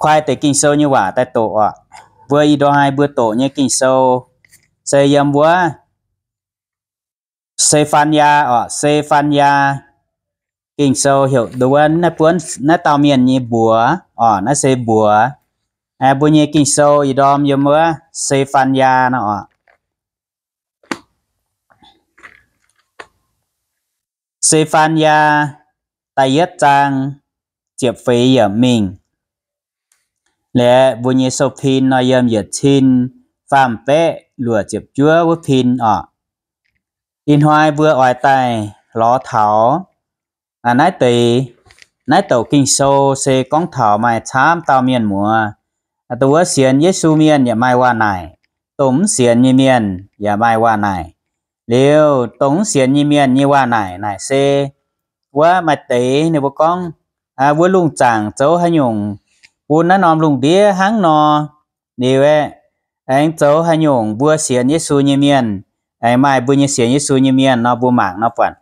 koi deix Ging-Sou nyei waac daaih doqc oc. Mbuo ih ndorm mbuo doqc nyei Ging-Sou se yiem wuov Se^faan^yaa oc, Se^faan^yaa. Ging-Sou heuc nduov naaiv buonv naaiv dauh mienh nyei mbuox oc, naaiv se mbuox. Mbuo nyei Ging-Sou ih ndorm yiem wuov Se^faan^yaa nor oc. Se^faan^yaa da'yietv zaang ziepc feix yiemc mingh. Liuz mbuo nyei sou-pin nor yiem yietc cin faam-baeqv luoqc ziepc juov wuov pin oc. Ih hnoi mbuo oix daaih lorz taux naaiv deix, naaiv douc Ging-Sou se gorngv taux maaih camv dauh mienh muoz. Dongh wuov sienx Yesu mienh yaac maaih waac-naaic, dongh mv sienx nyei mienh yaac maaih waac-naaic. Liuz dongh mv sienx nyei mienh nyei waac-naaic naaic se wuov maaih deix ninh mbuo gorngv, wuov lungh zaangc zoux haaix nyungc bun naaiv norm lungh ndiev hnangv nor. Liuz aeqv, aengx zoux haaix nyungc mbuo sienx Yesu nyei mienh, aengx maaih mbuo nyei sienx Yesu nyei mienh nor mbuo mangc nor buatc,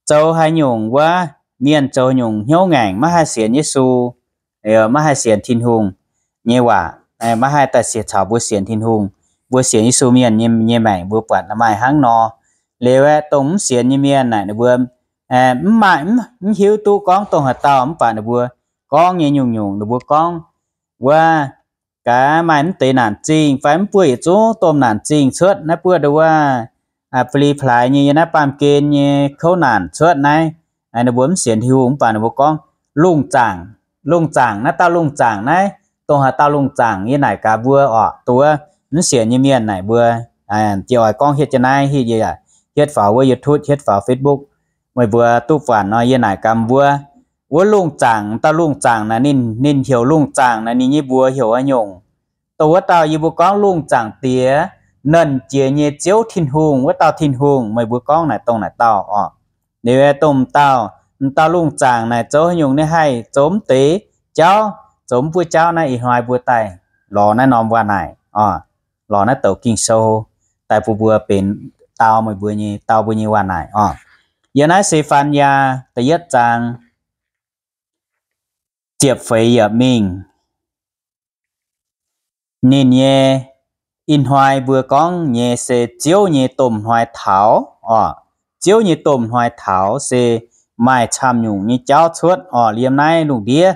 zoux haaix nyungc wuov mienh zoux haaix nyungc hnyouv ngaengc maiv haih sienx Yesu, maiv haih sienx Tin-Hungh nyei waac, maiv haih daaih sienx caux mbuo sienx Tin-Hungh, mbuo sienx Yesu mienh nyei, nyei maengc mbuo buatc maaih hnangv nor. Liuz aeqv, dongh mv sienx nyei mienh naaic ninh mbuo mv maaih, mv hiuv duqv gorngv dongh haaix dauh mv baac ninh mbuo gorngv nyei nyungc-nyungc ninh mbuo gorngv wuov gaax maaih mv deix naanc zingh fai mv buov yietc zungv domh naanc zingh cuotv naaiv buov nduov wuov, bli plaaix nyei yiem naaiv baamh gen nyei kouv naanc cuotv naaiv, ninh mbuo mv sienx Tin-Hungh mv baac ninh mbuo gorngv lungh zaangc, lungh zaangc naaiv dauh lungh zaangc naaiv, dongh haaix dauh lungh zaangc yie naaic gaax mbuo oc. Dongh wuov mv sienx nyei mienh naaic mbuo jiex oix gorngv hietv jienv naaiv, hietv yie hietv faaux wuov YouTube, hietv faaux Facebook, meih mbuo duqv buatc nor yie naaic gaax mbuo. Wuov lungh zaangc, dauh lungh zaangc naaic ninh, ninh heuc lungh zaangc naaic ninh nyei mbuox heuc haaix nyungc? Dongh wuov dauh yie mbuo gorngv lungh zaangc diex, Nernh Jiex nyei Ziouv Tin-Hungh, wuov dauh Tin-Hungh meih mbuo gorngv naaic dongh naaic dauh oc. Liuz dongh dauh, dauh lungh zaangc naaic zoux haaix nyungc ninh haih zoux mv deix jauv, zoux mv buov jauv naaiv ih hnoi mbuo daaih lorz naaiv norm waac-naaic oc. Lorz naaiv douc Ging-Sou daaih bun mbuo benx dau meih mbuo nyei, dau mbuo nyei waac-naaic oc. Yiem naaiv Se^faan^yaa da'yietv zaang ziepc feix yiemc mingh. Ninh nyei, ih hnoi mbuo gorngv nyei se Ziouv nyei domh hnoi taux oc. Ziouv nyei domh hnoi taux se maaih camv nyungc nyei jauv cuotv oc. Yiem naaiv lungh ndiev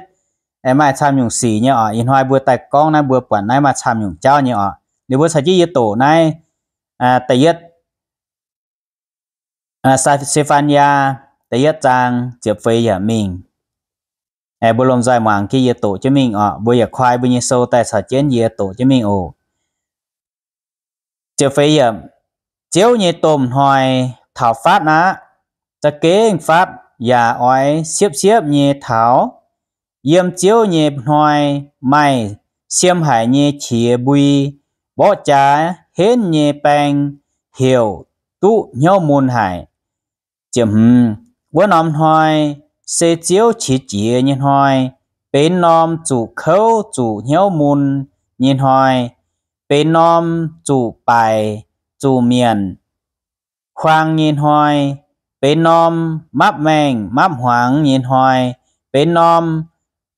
maaih camv nyungc sic nyei oc. Ih hnoi mbuo daaih gorngv naaiv mbuo buatc naaiv maaih camv nyungc jauv nyei oc. Liuz mbuo caux jienv yie doqc naaiv da'yietv Se^faan^yaa da'yietv zaang ziepc feix yiemc mingh. Mbuo lomh nzoih muangx jienv yie doqc jienv mingh oc. Mbuo yaac koi mbuo nyei sou daaih caux jienv yie doqc jienv mingh oc. Ziouv nyei domh hnoi taux fatv aqv. Za'gengh fatv yaac oix siepv-siepv nyei taux. Yiem Ziouv nyei hnoi maaih siem haic nyei qiex mbui, mborqv jaax henv nyei baeng heuc duqv hnyouv mun haic. Wuov norm hnoi se Ziouv qiex jiez nyei hnoi, benx norm zuqc kouv zuqc hnyouv mun nyei hnoi, benx norm zuqc baaic zuqc mienc huaang nyei hnoi, benx norm mapv maengh mapv hmuangx nyei hnoi, benx norm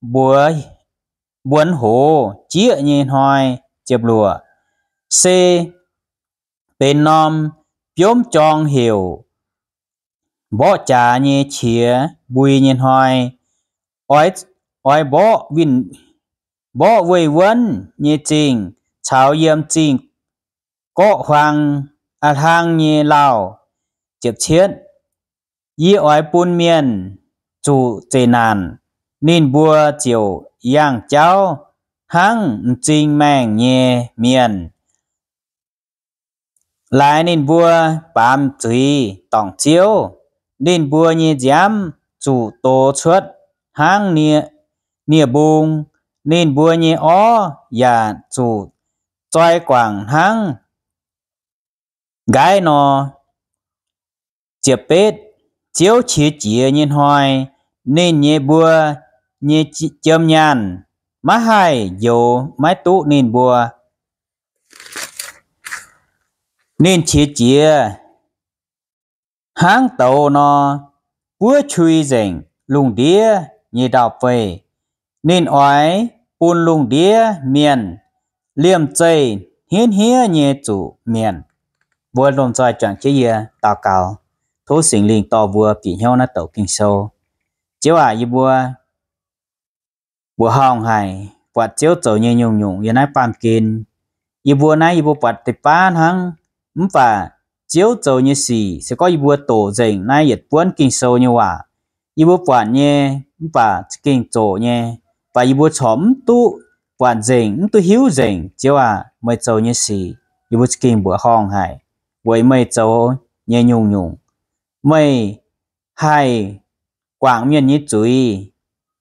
mbuonx hoz jieqv nyei hnoi. Ziepc luoqc, se benx norm biomv jorng heuc mborqv jaax nyei qiex mbui nyei hnoi, oix, oix mborqv winh, mborqv weih wuonv nyei zingh caux yiem zingh gorqv huaang, aa, hlang nyei lauh. Ziepc cietv, yie oix bun mienh zuqc zeqc naanc, ninh mbuo ziouc yangh jauv hnangv m'zing maengh nyei mienh. Laaix ninh mbuo baamz zuiz dorngc Ziouv, ninh mbuo nyei nziaamv zuqc dox cuotv hnangv nie-mbung, ninh mbuo nyei orv yaac zuqc zoi guangc hnangv nqaiv nor. Ziepc betv, Ziouv qiex jiez nyei hnoi, ninh nyei mbuo nyei jiem nyaanh maiv haih njoux maiv duqv ninh mbuo. Ninh qiex jiez hnangv douz nor, buov qui nzengc lungh ndiev nyei ndau-beih. Ninh oix bun lungh ndiev mienh liemh zeih hniev hniev nyei zuqc mietc. Mbuo lomh nzoih juangc jienv yie daux gaux, tov Singx Lingh dorh mbuo bieqc hnyouv naaiv douc Ging-Sou. Ziouv aac, yie mbuo mbuoqc horngh haic buatc Ziouv zoux nyei nyungc-nyungc yiem naaiv baamh gen. Yie mbuo naaiv yie mbuo buatc deix baav hnangv, mv baac Ziouv zoux nyei sic se gorngv yie mbuo doqc nzengc naaiv yietc buonv Ging-Sou nyei waac, yie mbuo buatc nyei, mv baac za'gengh zoqc nyei, mv baac yie mbuo corc mv duqv buatc nzengc, mv duqv hiuv nzengc. Ziouv aac, meih zoux nyei sic yie mbuo za'gengh mbuoqc horngh haic, weic meih zoux nyei nyungc-nyungc. Meih haih guangc mienh nyei zuiz,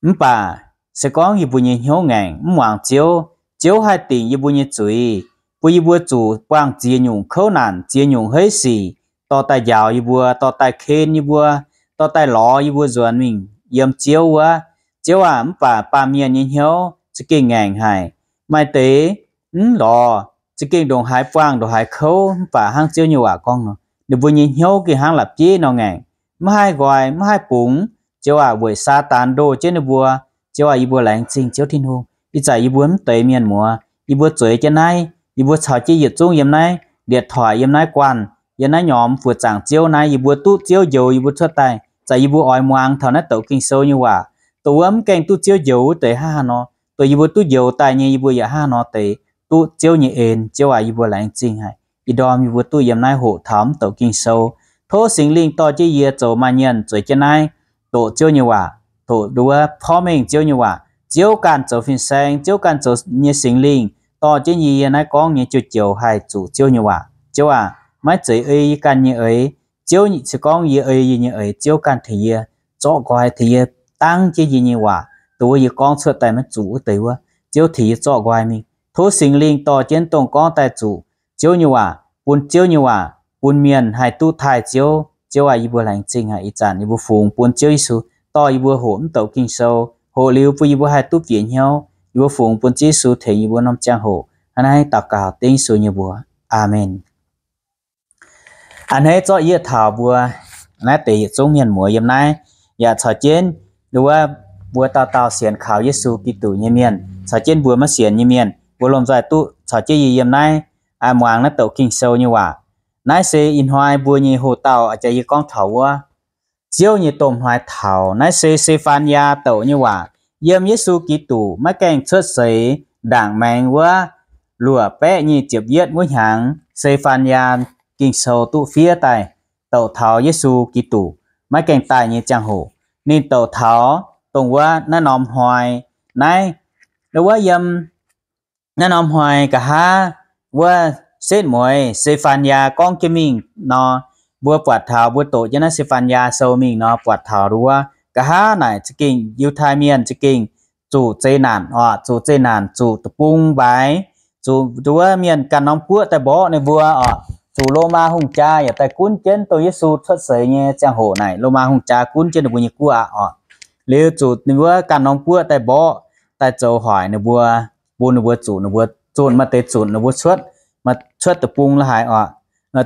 mv baac se gorngv yie mbuo nyei hnyouv ngaengc mv muangx Ziouv, Ziouv haih dingc yie mbuo nyei zuiz, bun yie mbuo zuqc buangh ziex nyungc kouv naanc, ziex nyungc hei sic, dorh daaih njaaux yie mbuo, dorh daaih ken yie mbuo, dorh daaih lorz yie mbuo nzuonx mingh yiem Ziouv wuov. Ziouv aac, mv baac baamh mienh nyei hnyouv za'gengh ngaengc haic. Maaih deix mv lorz, za'gengh ndongc haaix buangh ndongc haaix kouv, mv baac hnangv Ziouv nyei waac gorngv nor, ninh mbuo nyei hnyouv gengh hnangv la'bieiv nor ngaengc, mv haih nqoi, mv haih bungx. Ziouv aac, weic Saadaan ndoh jienv ninh mbuo. Ziouv aac, yie mbuo laengz zingh Ziouv Tin-Hungh. Ih zanc yie mbuo mv deix mienh muoz, yie mbuo zueiz jienv naaiv, yie mbuo caux jienv yietc zungv yiem naaiv lietc toic, yiem naaiv guanh, yiem naaiv nyormx buoz zaangc Ziouv naaiv, yie mbuo duqv Ziouv njoux yie mbuo cuotv daaih. Zanc yie mbuo oix muangx taux naaiv douc Ging-Sou nyei waac, dongh wuov mv gaengh duqv Ziouv njoux wuov deix hnangv haaix nor, dongh yie mbuo duqv njoux daaih nyei yie mbuo yaac hnangv haaix nor deix duqv Ziouv nyei en. Ziouv aac, yie mbuo laengz zingh haic. Ih ndorm yie mbuo duqv yiem naaiv hoqc taux mv douc Ging-Sou. Tov Singx Lingh dorh jienv yie zoux maaih mienh zueiz jienv naaiv doqc Ziouv nyei waac, doqc nduov porv mengh Ziouv nyei waac. Ziouv ganh zoux fin-saeng, Ziouv ganh zoux nyei Singx Lingh dorh jienv yie yiem naaiv gorngv nyei joux-joux haih zuqc Ziouv nyei waac. Ziouv aac, maiv zeiz ei yie ganh nyei eix. Ziouv se gorngv yie ei yie nyei eix, Ziouv ganh tengx yie zorqv nqoi, tengx yie dangv jienv yie nyei waac, dongh wuov yie gorngv cuotv daaih maiv zuqc wuov deix wuov, Ziouv tengx yie zorqv nqoi mingh. Tov Singx Lingh dorh jienv dongh gorngv daaih zuqc Ziouv nyei waac, bun Ziouv nyei waac bun mienh haih duqv taaih Ziouv. Ziouv aac, yie mbuo laengz zingh haic. Ih zanc yie mbuo fungx bun Ziouv Yesu dorh yie mbuo hoqc mv douc Ging-Sou, hoqc liuz bun yie mbuo haih duqv bieqc hnyouv. Yie mbuo fungx bun Ziouv Yesu tengx yie mbuo norm ziangh hoc. Hnangv naaiv daux gaux dengv Yesu nyei mbuox. Aamen. A'hneiv zorqv yie taux mbuo naaiv deix yietc zungv mienh muoz yiem naaiv, yaac caux jienv nduov mbuo dauh dauh sienx kaux Yesu Giduc nyei mienh, caux jienv mbuo maiv sienx nyei mienh, mbuo lomh nzoih duqv caux jienv yie yiem naaiv muangx naaiv douc Ging-Sou nyei waac. Naaiv se ih hnoi mbuo nyei hoc-dauh, jaax yie gorngv taux wuov Ziouv nyei domh hnoi taux. Naaiv se Se^faan^yaa douc nyei waac. Yiem Yesu Giduc maiv gaengh cuotv seix ndaangc maengx wuov luoqc baeqv nyic ziepc yietv wuov hnyangx, Se^faan^yaa Ging-Sou duqv fiev daaih douc taux Yesu Giduc maiv gaengh daaih nyei ziangh hoc. Ninh douc taux dongh wuov naaiv norm hnoi naaiv, wuov yiem naaiv norm hnoi nqa'haav wuov setv mueiz Se^faan^yaa gorngv jienv mingh nor, mbuo buatc taux, mbuo doqc jienv naaiv Se^faan^yaa Sou mingh nor, buatc taux nduov nqa'haav naaic za'gengh Yiutai Mienh za'gengh zuqc zeqc naanc oc, zuqc zeqc naanc, zuqc deic-bung mbaaix, zuqc nduov mienh ganh norm guoqv daaih mborqv ninh mbuo oc. Zuqc Lomaa hungh jaa yaac daaih gunv jienv dongh Yesu cuotv seix nyei ziangh hoc naaic, Lomaa hungh jaa gunv jienv ninh mbuo nyei guoqv aqv oc. Liuz zuqc ninh mbuo ganh norm guoqv daaih mborqv, daaih zoux hoic ninh mbuo, bun ninh mbuo zuqc, ninh mbuo zunh maaih deix zunc ninh mbuo cuotv, cuotv deic-bung la'haic oc.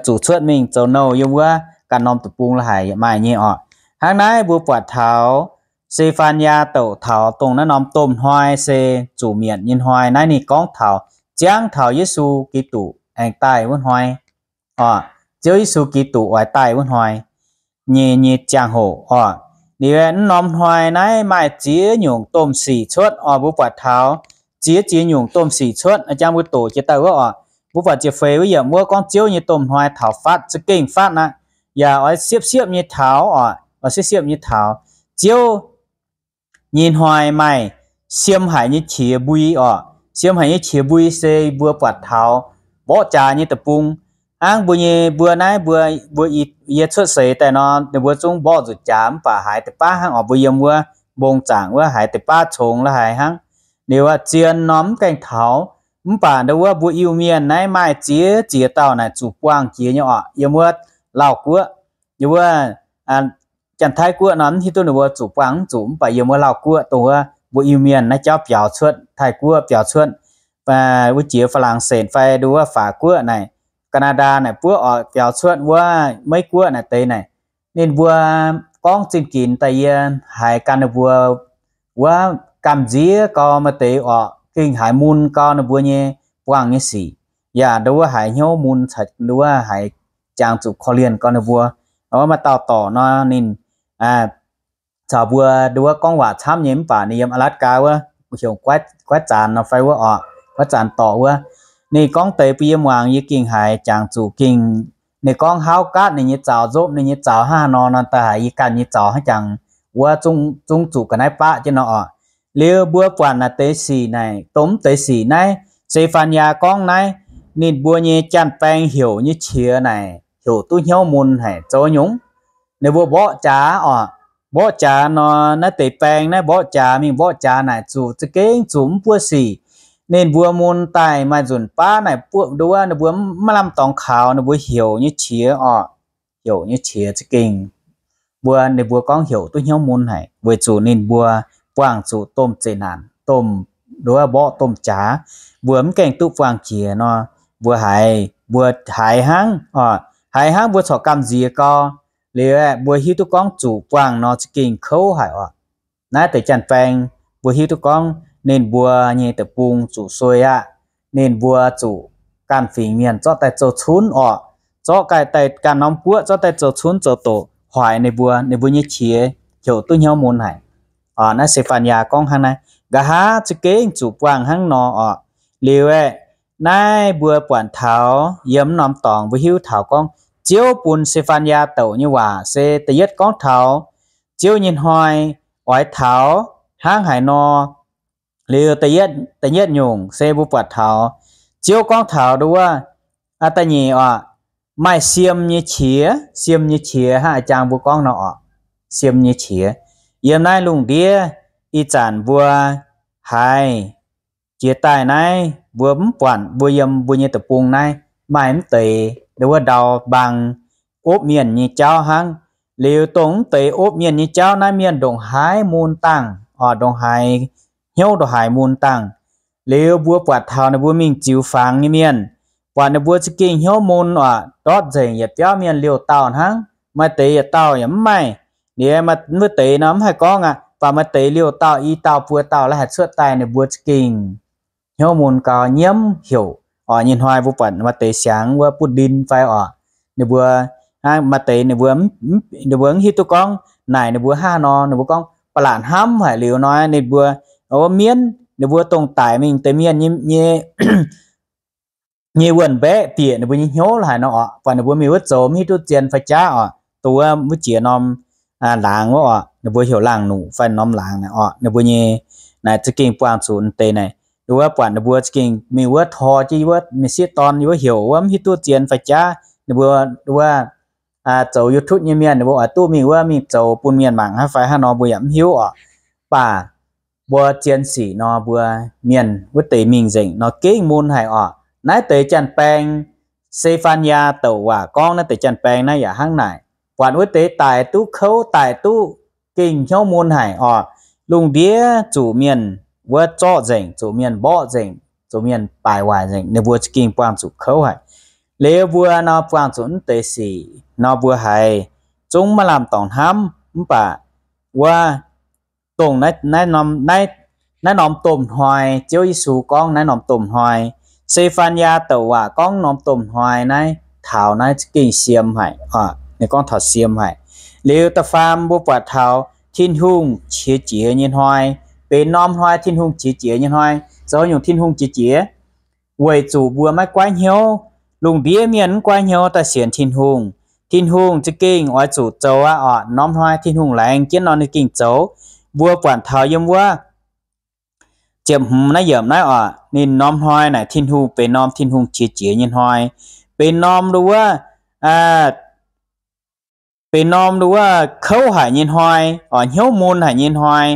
Zuqc cuotv mingh zoux nouh yiem wuov ganh norm deic-bung la'haic yaac maaih nyei oc. Hnangv naaiv mbuo buatc taux Se^faan^yaa douc taux dongh naaiv norm domh hnoi se zuqc mietc nyei hnoi. Naaiv ninh gorngv taux, ziangv taux Yesu Giduc aengx daaih wuov hnoi oc, Ziouv Yesu Giduc oix daaih wuov hnoi nyei, nyei ziangh hoc oc. Liuz naaiv norm hnoi naaiv maaih ziex nyungc domh sic cuotv oc. Mbuo buatc taux ziex, ziex nyungc domh sic cuotv, jang mbuo doqc jiex daaih wuov oc. Mbuo buatc ziepc feix wuov yiemc wuov gorngv Ziouv nyei domh hnoi taux fatv, za'gengh fatv aqv. Yaac oix siepv-siepv nyei taux oc, oix siepv-siepv nyei taux. Ziouv nyei hnoi maaih siem haic nyei qiex mbui oc. Siem haic nyei qiex mbui se mbuo buatc taux mborqv jaax nyei deic-bung. Hnangv mbuo nyei, mbuo naaiv mbuo, mbuo, yie cuotv seix daaih nor, ninh mbuo zungv mborqv nzuqc jaax mv baac haiz deix baav hnangv oc. Mbuo yiem wuov mbong zaangc wuov haiz deix baav congx la'haic hnangv. Liuz zien norm mv gaengh taux. Mv baac ndau wuov mbuo Iu-Mienh naaiv maaih ziex ziex dauh naaic zuqc buangh jiex nyei oc. Yiem wuov Lauh Guoqv, yiem wuov Janx-Taiv Guoqv nor mv hiuv duqv ninh mbuo zuqc buangh mv zuqc, mv baac yiem wuov Lauh Guoqv dongh wuov mbuo Iu-Mienh naaiv jauv biaux cuotv, Taiv Guoqv biaux cuotv, wuov jiex Faa^lang^sen fai nduov wuov Faax Guoqv naaic, Gaa^naa^ndaa naaic buov oc, biaux cuotv wuov Meiv Guoqv naaic deix naaic. Ninh mbuo gorngv zingh ginx daaih yie haiz gan ninh mbuo wuov gamh nziev gau maaih deix oc. gengh haiz mun gau ninh mbuo nyei buangh nyei sic. Yaac nduov haiz hnyouv mun, nduov haiz jangx zuqc korv-lienh gau ninh mbuo. Wuov maaih dauh dorc nor ninh caux mbuo nduov gorngv waac camv nyei mv baac ninh yiem Alaska wuov, heuc Guaiv Zaanx nor fai wuov orqc, Guaiv Zaanx dorc wuov. Ninh gorngv deix bun yie muangx, yie gengh haiz jangx zuqc gengh, ninh gorngv hauv gaatv ninh nyei zaux, nzopv ninh nyei zaux hnangv haaix nor nor, daaih haiz yie ganh nyei zaux hnangv jangx wuov zungv zuqc ga'naaiv baqv jienv nor orqc. Liuz mbuo buatc naaiv deix sic naaic, dongh mv deix sic naaiv, Se^fan^yaa gorngv naaiv, ninh mbuo nyei janx-baeng heuc nyei qiex naaic heuc duqv hnyouv mun haic. Zoux nyungc ninh mbuo mborqv jaax orqc, mborqv jaax nor, naaiv deix baeng naaiv mborqv jaax mingh, mborqv jaax naaic zuqc za'gengh zuqc mv buov sic. Ninh mbuo mun daaih maaih nzunc baav naaic buov nduov, ninh mbuo mv maaih lamh dorngx kaux, ninh mbuo heuc nyei qiex orqc, heuc nyei qiex za'gengh mbuo, ninh mbuo gorngv heuc duqv hnyouv mun haic, weic zuqc ninh mbuo buangh zuqc domh zeqc naanc, domh nduov mborqv domh jaax, mbuo mv gaengh duqv buangh jiex nor, mbuo haiz, mbuo haiz hnangv orqc, haiz hnangv mbuo corc gamh nziex gau. Liuz aeqv, mbuo hiuv duqv gorngv zuqc buangh nor za'gengh kouv haic orqc. Naaiv deix janx-baeng mbuo hiuv duqv gorngv ninh mbuo nyei deic-bung zuqc suei aqv. Ninh mbuo zuqc ganh fingx mienh zorqv daaih zoux cunv orqc, zorqv daaih ganh norm guoqv zorqv daaih zoux cunv zoux doqc hoic ninh mbuo, ninh mbuo nyei qiex heuc duqv hnyouv mun haic. Naaiv Se^fan^yaa gorngv hnangv naaiv, nqa'haav za'gengh zuqc buangh hnangv nor orqc. Liuz aeqv, naaiv mbuo buatc taux yiem norm dorngx mbuo hiuv taux gorngv Ziouv bun Se^fan^yaa douc nyei waac se da'yietv gorngv taux Ziouv nyei hnoi oix taux hnangv haaix nor. Liuz da'yietv nyungc se mbuo buatc taux Ziouv gorngv taux nduov, da'nyeic orqc, maaih siem nyei qiex. Siem nyei qiex hnangv a'jang mbuo gorngv nor orqc, siem nyei qiex. Yiem naaiv lungh ndiev ih zanc mbuo haiz jiex daaih naaiv mbuo mv buatc mbuo yiem mbuo nyei deic-bung naaiv maaih mv deix nduov ndau mbaang opv mienh nyei jauv hnangv. Liuz dongh mv deix opv mienh nyei jauv naaiv mienh ndongc haaix mun dangh orqc, ndongc haaix hnyouv ndongc haaix mun dangh. Liuz mbuo buatc taux ninh mbuo mingh ziux fangx nyei mienh, buatc ninh mbuo za'gengh hnyouv mun orqc, ndortv nzengc yietc biauv mienh liouh dauh hnangv. Maaih deix yietc dauh yaac mv maaih. Liuz maaih deix nor mv haih gorngv aqv, baac maaih deix liouh dauh, i dauh, buo dauh la'haih cuotv daaih, ninh mbuo za'gengh hnyouv mun gau nyiemv heuc orqc. Nyei hnoi mbuo buatc maaih deix siangx wuov butv ndin fai orqc, ninh mbuo, maaih deix ninh mbuo, ninh mbuo mv hiuv duqv gorngv naaic ninh mbuo hnangv haaix nor, ninh mbuo gorngv ba'laqc hnamv haic. Liuz nor ninh mbuo wuov mienv, ninh mbuo dongh daic mingh deix mienh nyei, nyei wuonh mbaeqc bieqc ninh mbuo nyei hnyouv la'haic nor orqc. Buatc ninh mbuo mingh wuov zoux mv hiuv duqv zien fai jaav orqc, dongh wuov mbuo jiex norm laangz wuov orqc, ninh mbuo heuc laangz nuqc fai norm laangz naaic orqc, ninh mbuo nyei naaic za'gengh buangh zuqc deix naaic. Wuov buatc ninh mbuo za'gengh mingh wuov tor jienv wuov m'sieqv dorn wuov heuc wuov mv hiuv duqv zien fai jaav, ninh mbuo wuov zoux YouTube nyei mienh ninh mbuo oix duqv mingh wuov mingh zoux bun mienh mangc hnangv fai hnangv nor mbuo yaac mv hiuv orqc. Baac mbuo zien sic nor mbuo mienh wuov deix mingh nzengc nor gengh mun haic orqc. Naaiv deix janx-baeng Se^fan^yaa douc waac gorngv naaiv deix janx-baeng naaiv yaac hnangv naaic. Buatc wuov deix daic duqv kouv, daic duqv gengh hnyouv mun haic orqc. Lungh ndiev zuqc mienh wuov zorqv nzengc, zuqc mienh mborqv nzengc, zuqc mienh baaic waaic nzengc, ninh mbuo za'gengh buangh zuqc kouv haic. Liuz mbuo nor buangh zuqc mv deix sic nor mbuo haiz zungv maiv lamh dorngx hnamv. Mv baac wuov dongh naaiv norm domh hnoi, Ziouv Yesu gorngv naaiv norm domh hnoi, Se^fan^yaa douc waac gorngv norm domh hnoi naaiv taux naaiv za'gengh siem haic. Ninh gorngv taux siem haic. Liuz da'faam mbuo buatc taux Tin-Hungh qiex jiez nyei hnoi, benx norm hnoi Tin-Hungh qiex jiez nyei hnoi. Zoux nyungc Tin-Hungh qiex jiez? Weic zuqc mbuo maiv goiv hnyouv. Lungh ndiev mienh mv goiv hnyouv daaih sienx Tin-Hungh. Tin-Hungh za'gengh oix zuqc zoux aqv orqc. Norm hnoi Tin-Hungh laengz jienv nor ninh gengh zoux. Mbuo buatc taux yiem wuov ziepc hmz naaiv yiemc naaiv orqc, ninh norm hnoi naaic Tin-Hungh benx norm Tin-Hungh qiex jiez nyei hnoi, benx norm nduov, benx norm nduov kouv haic nyei hnoi, orqc, hnyouv mun haic nyei hnoi,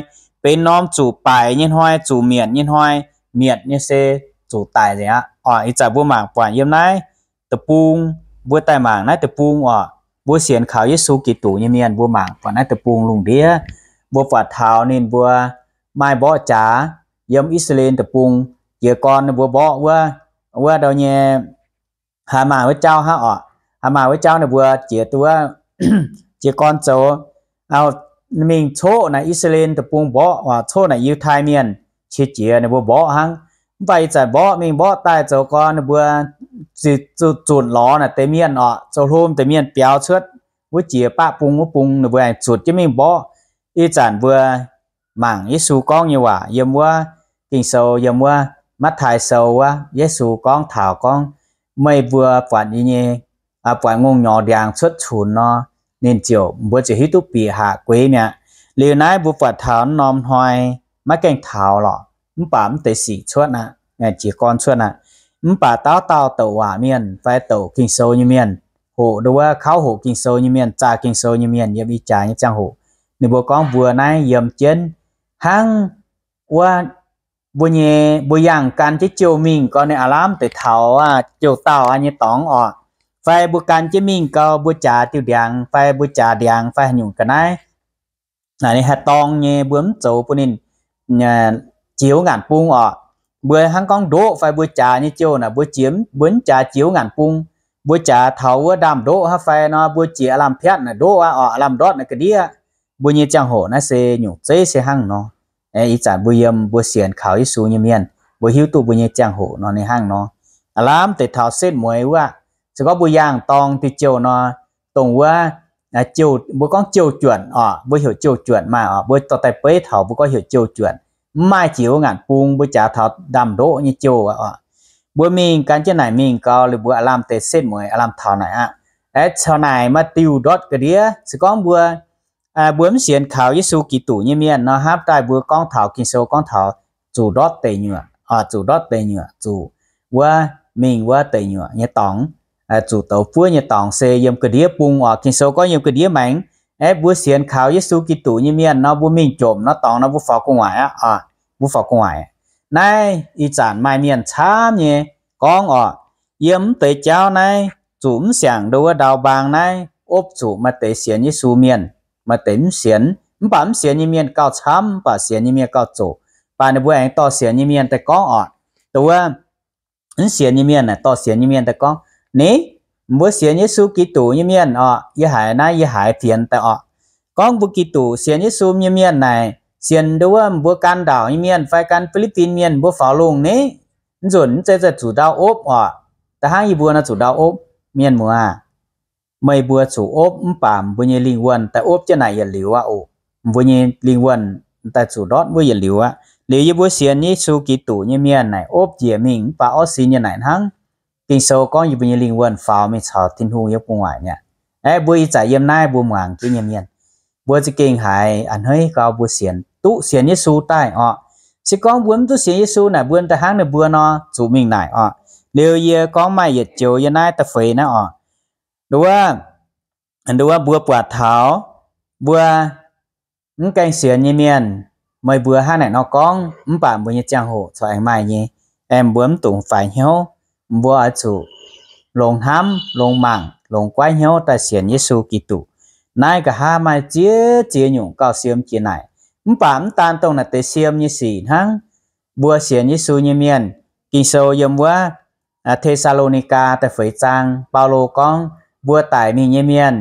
benx norm zuqc baaic nyei hnoi, zuqc mietc nyei hnoi, mietc nyei se zuqc daic nzengc aqv orqc. Ih zanc mbuo mangc buatc yiem naaiv deic-bung, mbuo daaih mangc naaiv deic-bung orqc, mbuo sienx kaux Yesu Giduc nyei mienh mbuo mangc buatc naaiv deic-bung lungh ndiev, mbuo buatc taux ninh mbuo maaih mborqv jaax yiem I^saa^laa^en deic-bung, jiez gorn ninh mbuo mborqv wuov, wuov ndau nyei Hamas wuov jauv hnangv orqc. Hamas wuov jauv ninh mbuo jiex duqv, jiez gorn zoux mingh coqv naaic I^saa^laa^en deic-bung mborqv, coqv naaic Yiutai Mienh qiex jiez ninh mbuo mborqv hnangv. Mv baac ih zanc mborqv mingh mborqv daaih zoux gorn ninh mbuo zutc lorz naaic deix mienh oc, zoux hlo deix mienh biaux cuotv wuov jiex baqv bung wuov bung, ninh mbuo aengx zutc jienv mingh mborqv. Ih zanc mbuo mangc Yesu gorngv nyei waac yiem wuov Ging-Sou, yiem wuov Matv^taai Sou wuov, Yesu gorngv taux gorngv, meih mbuo buatc yie nyei, buatc ngongh nyorx ndiangx cuotv cunx nor, ninh ziouc, mbuo ziouc hiuv duqv bieqc haac gueix mi'aqv. Liuz naaiv mbuo buatc taux norm hnoi maiv gaengh taux lorqc, mv baac mv deix sic cuotv aqv, jiez gorn cuotv aqv. Mv baac dauh dauh douc waac mienh fai douc Ging-Sou nyei mienh, hoqc nduov wuov kauv hoqc Ging-Sou nyei mienh, zaah Ging-Sou nyei mienh yiem ih jaax nyei ziangh hoc, ninh mbuo gorngv mbuo naaiv yiem jienv hnangv wuov mbuo nyei, mbuo yangh gan jienv jouh mingh gau, ninh aav lamh deix taux jouh dauh nyei dorngx oc. Fai mbuo gan jienv mingh gau, mbuo jaax diuh ndiangx fai mbuo jaax ndiangx fai haaix nyungc ga'naaiv, naaic ninh haih dorng nyei, mbuo mv zoux bun ninh jiex wuov ngaanc bung oc. Mbuo hnangv gorngv ndoqv fai mbuo jaax nyei jouh naaic, mbuo jiex, mbuo mv jaax jiex wuov ngaanc bung, mbuo jaax taux wuov ndaamv-ndoqv hnangv fai nor, mbuo jiex aav lamh piatv naaic ndoqv aqv oc, aav lamh ndortv naaic ga'ndiev. Mbuo nyei ziangh hoc naaiv se nyungc zeiv se hnangv nor. Ih zanc mbuo yiem mbuo sienx kaux Yesu nyei mienh, mbuo hiuv duqv mbuo nyei ziangh hoc nor ninh hnangv nor. Aav lamh deix taux setv mueiz wuov, se gorngv mbuo yangh dorng diuh jouh nor, dongh wuov, mbuo gorngv jouh juonc oc, mbuo heuc jouh juonc maaih oc, mbuo dorh daaih beiv taux mbuo gorngv heuc jouh juonc. Mv maaih jiex wuov ngaanc bung, mbuo jaax taux ndaamv-ndoqv nyei jouh oc. Mbuo mingh gan jienv naaic mingh gau, liuz mbuo aav lamh deix setv mueiz aav lamh taux naaic aqv. Aeqv, caux naaic maaih diuh ndortv ga'ndiev. Se gorngv mbuo, mbuo mv sienx kaux Yesu Giduc nyei mienh nor, hnamv daaih mbuo gorngv taux Ging-Sou gorngv taux zuqc ndortv deic nyuoqc, zuqc ndortv deic nyuoqc, zuqc wuov mingh wuov deic nyuoqc nyei dorngx, zuqc douz buov nyei dorngx se yiem ga'ndiev bung oc. Ging-Sou gorngv yiem ga'ndiev maengx. Aeqv, mbuo sienx kaux Yesu Giduc nyei mienh nor, mbuo mingh jomc nor dorngx nor, mbuo faaux gu'nguaaic aqv, mbuo faaux gu'nguaaic. Naaiv ih zanc maaih mienh camv nyei gorngv oc, yiem mv deix jauv naaiv zuqc mv siangx nduov wuov ndau mbaang naaiv opv zuqc maaih deix sienx Yesu mienh, maaih deix mv sienx. Mv baac mv sienx nyei mienh gauh camv, mv baac sienx nyei mienh gauh zoqc. Mv baac ninh mbuo aengx dorh sienx nyei mienh daaih gorngv oc, nduov wuov mv sienx nyei mienh naaic dorh sienx nyei mienh daaih gorngv, Ni, mbuo sienx Yesu Giduc nyei mienh oc, yie haiz naaiv yie haiz fienx daaih oc. Gorngv mbuo Giduc sienx Yesu nyei mienh naaic, sienx nduov wuov mbuo gan ndauc nyei mienh fai gan Fi^li^bin Mienh mbuo faaux lungh ni? Mv nzunc mv zeiz zuqc ndau opv oc. Da'hnangv yie mbuo nor zuqc ndau opv. Mienh muoz aah, meih mbuo zuqc opv mv baac mbuo nyei lingh wuonh daaih opv jienv naaic yietc liuz aqv oc. Mbuo nyei lingh wuonh daaih zuqc ndortv wuov yietc liuz aqv. Liuz yie mbuo sienx Yesu Giduc nyei mienh naaic opv njiec mingh mv baac orqv sin nyei naaic hnangv. Ging-Sou gorngv yie mbuo nyei lingh wuonh faaux mingh caux Tin-Hungh yiem gu'nguaaic mi'aqv. Aeqv, mbuo ih zanc yiem naaiv mbuo muangx jienv nyei mienh, mbuo za'gengh haiz a'hneiv gau mbuo sienx, duqv sienx Yesu daaih oc. Se gorngv mbuo mv duqv sienx Yesu naaic, mbuo da'hnangv ninh mbuo nor zuqc mingh naaic oc. Liuz yie gorngv maaih yietc joux yiem naaiv da'feix naaiv oc. Nduov wuov, nduov wuov mbuo buatc taux mbuo mv gaengh sienx nyei mienh, meih mbuo hnangv naaic nor gorngv, mv baac mbuo nyei ziangh hoc corc aengx maaih nyei. Aeqv, mbuo mv dungx faix hnyouv. Mbuo oix zuqc longx hnamv, longx mangc, longx guaiv hnyouv daaih sienx Yesu Giduc. Naaiv nqa'haav maaih ziex ziex nyungc gauh siem jiex naaic. Mv baac mv daan dongh naaic deix siem nyei sic hnangv. Mbuo sienx Yesu nyei mienh, Ging-Sou yiem wuov Te^saa^lo^ni^gaa da'feix zaang, Baulo gorngv, mbuo daic mingh nyei mienh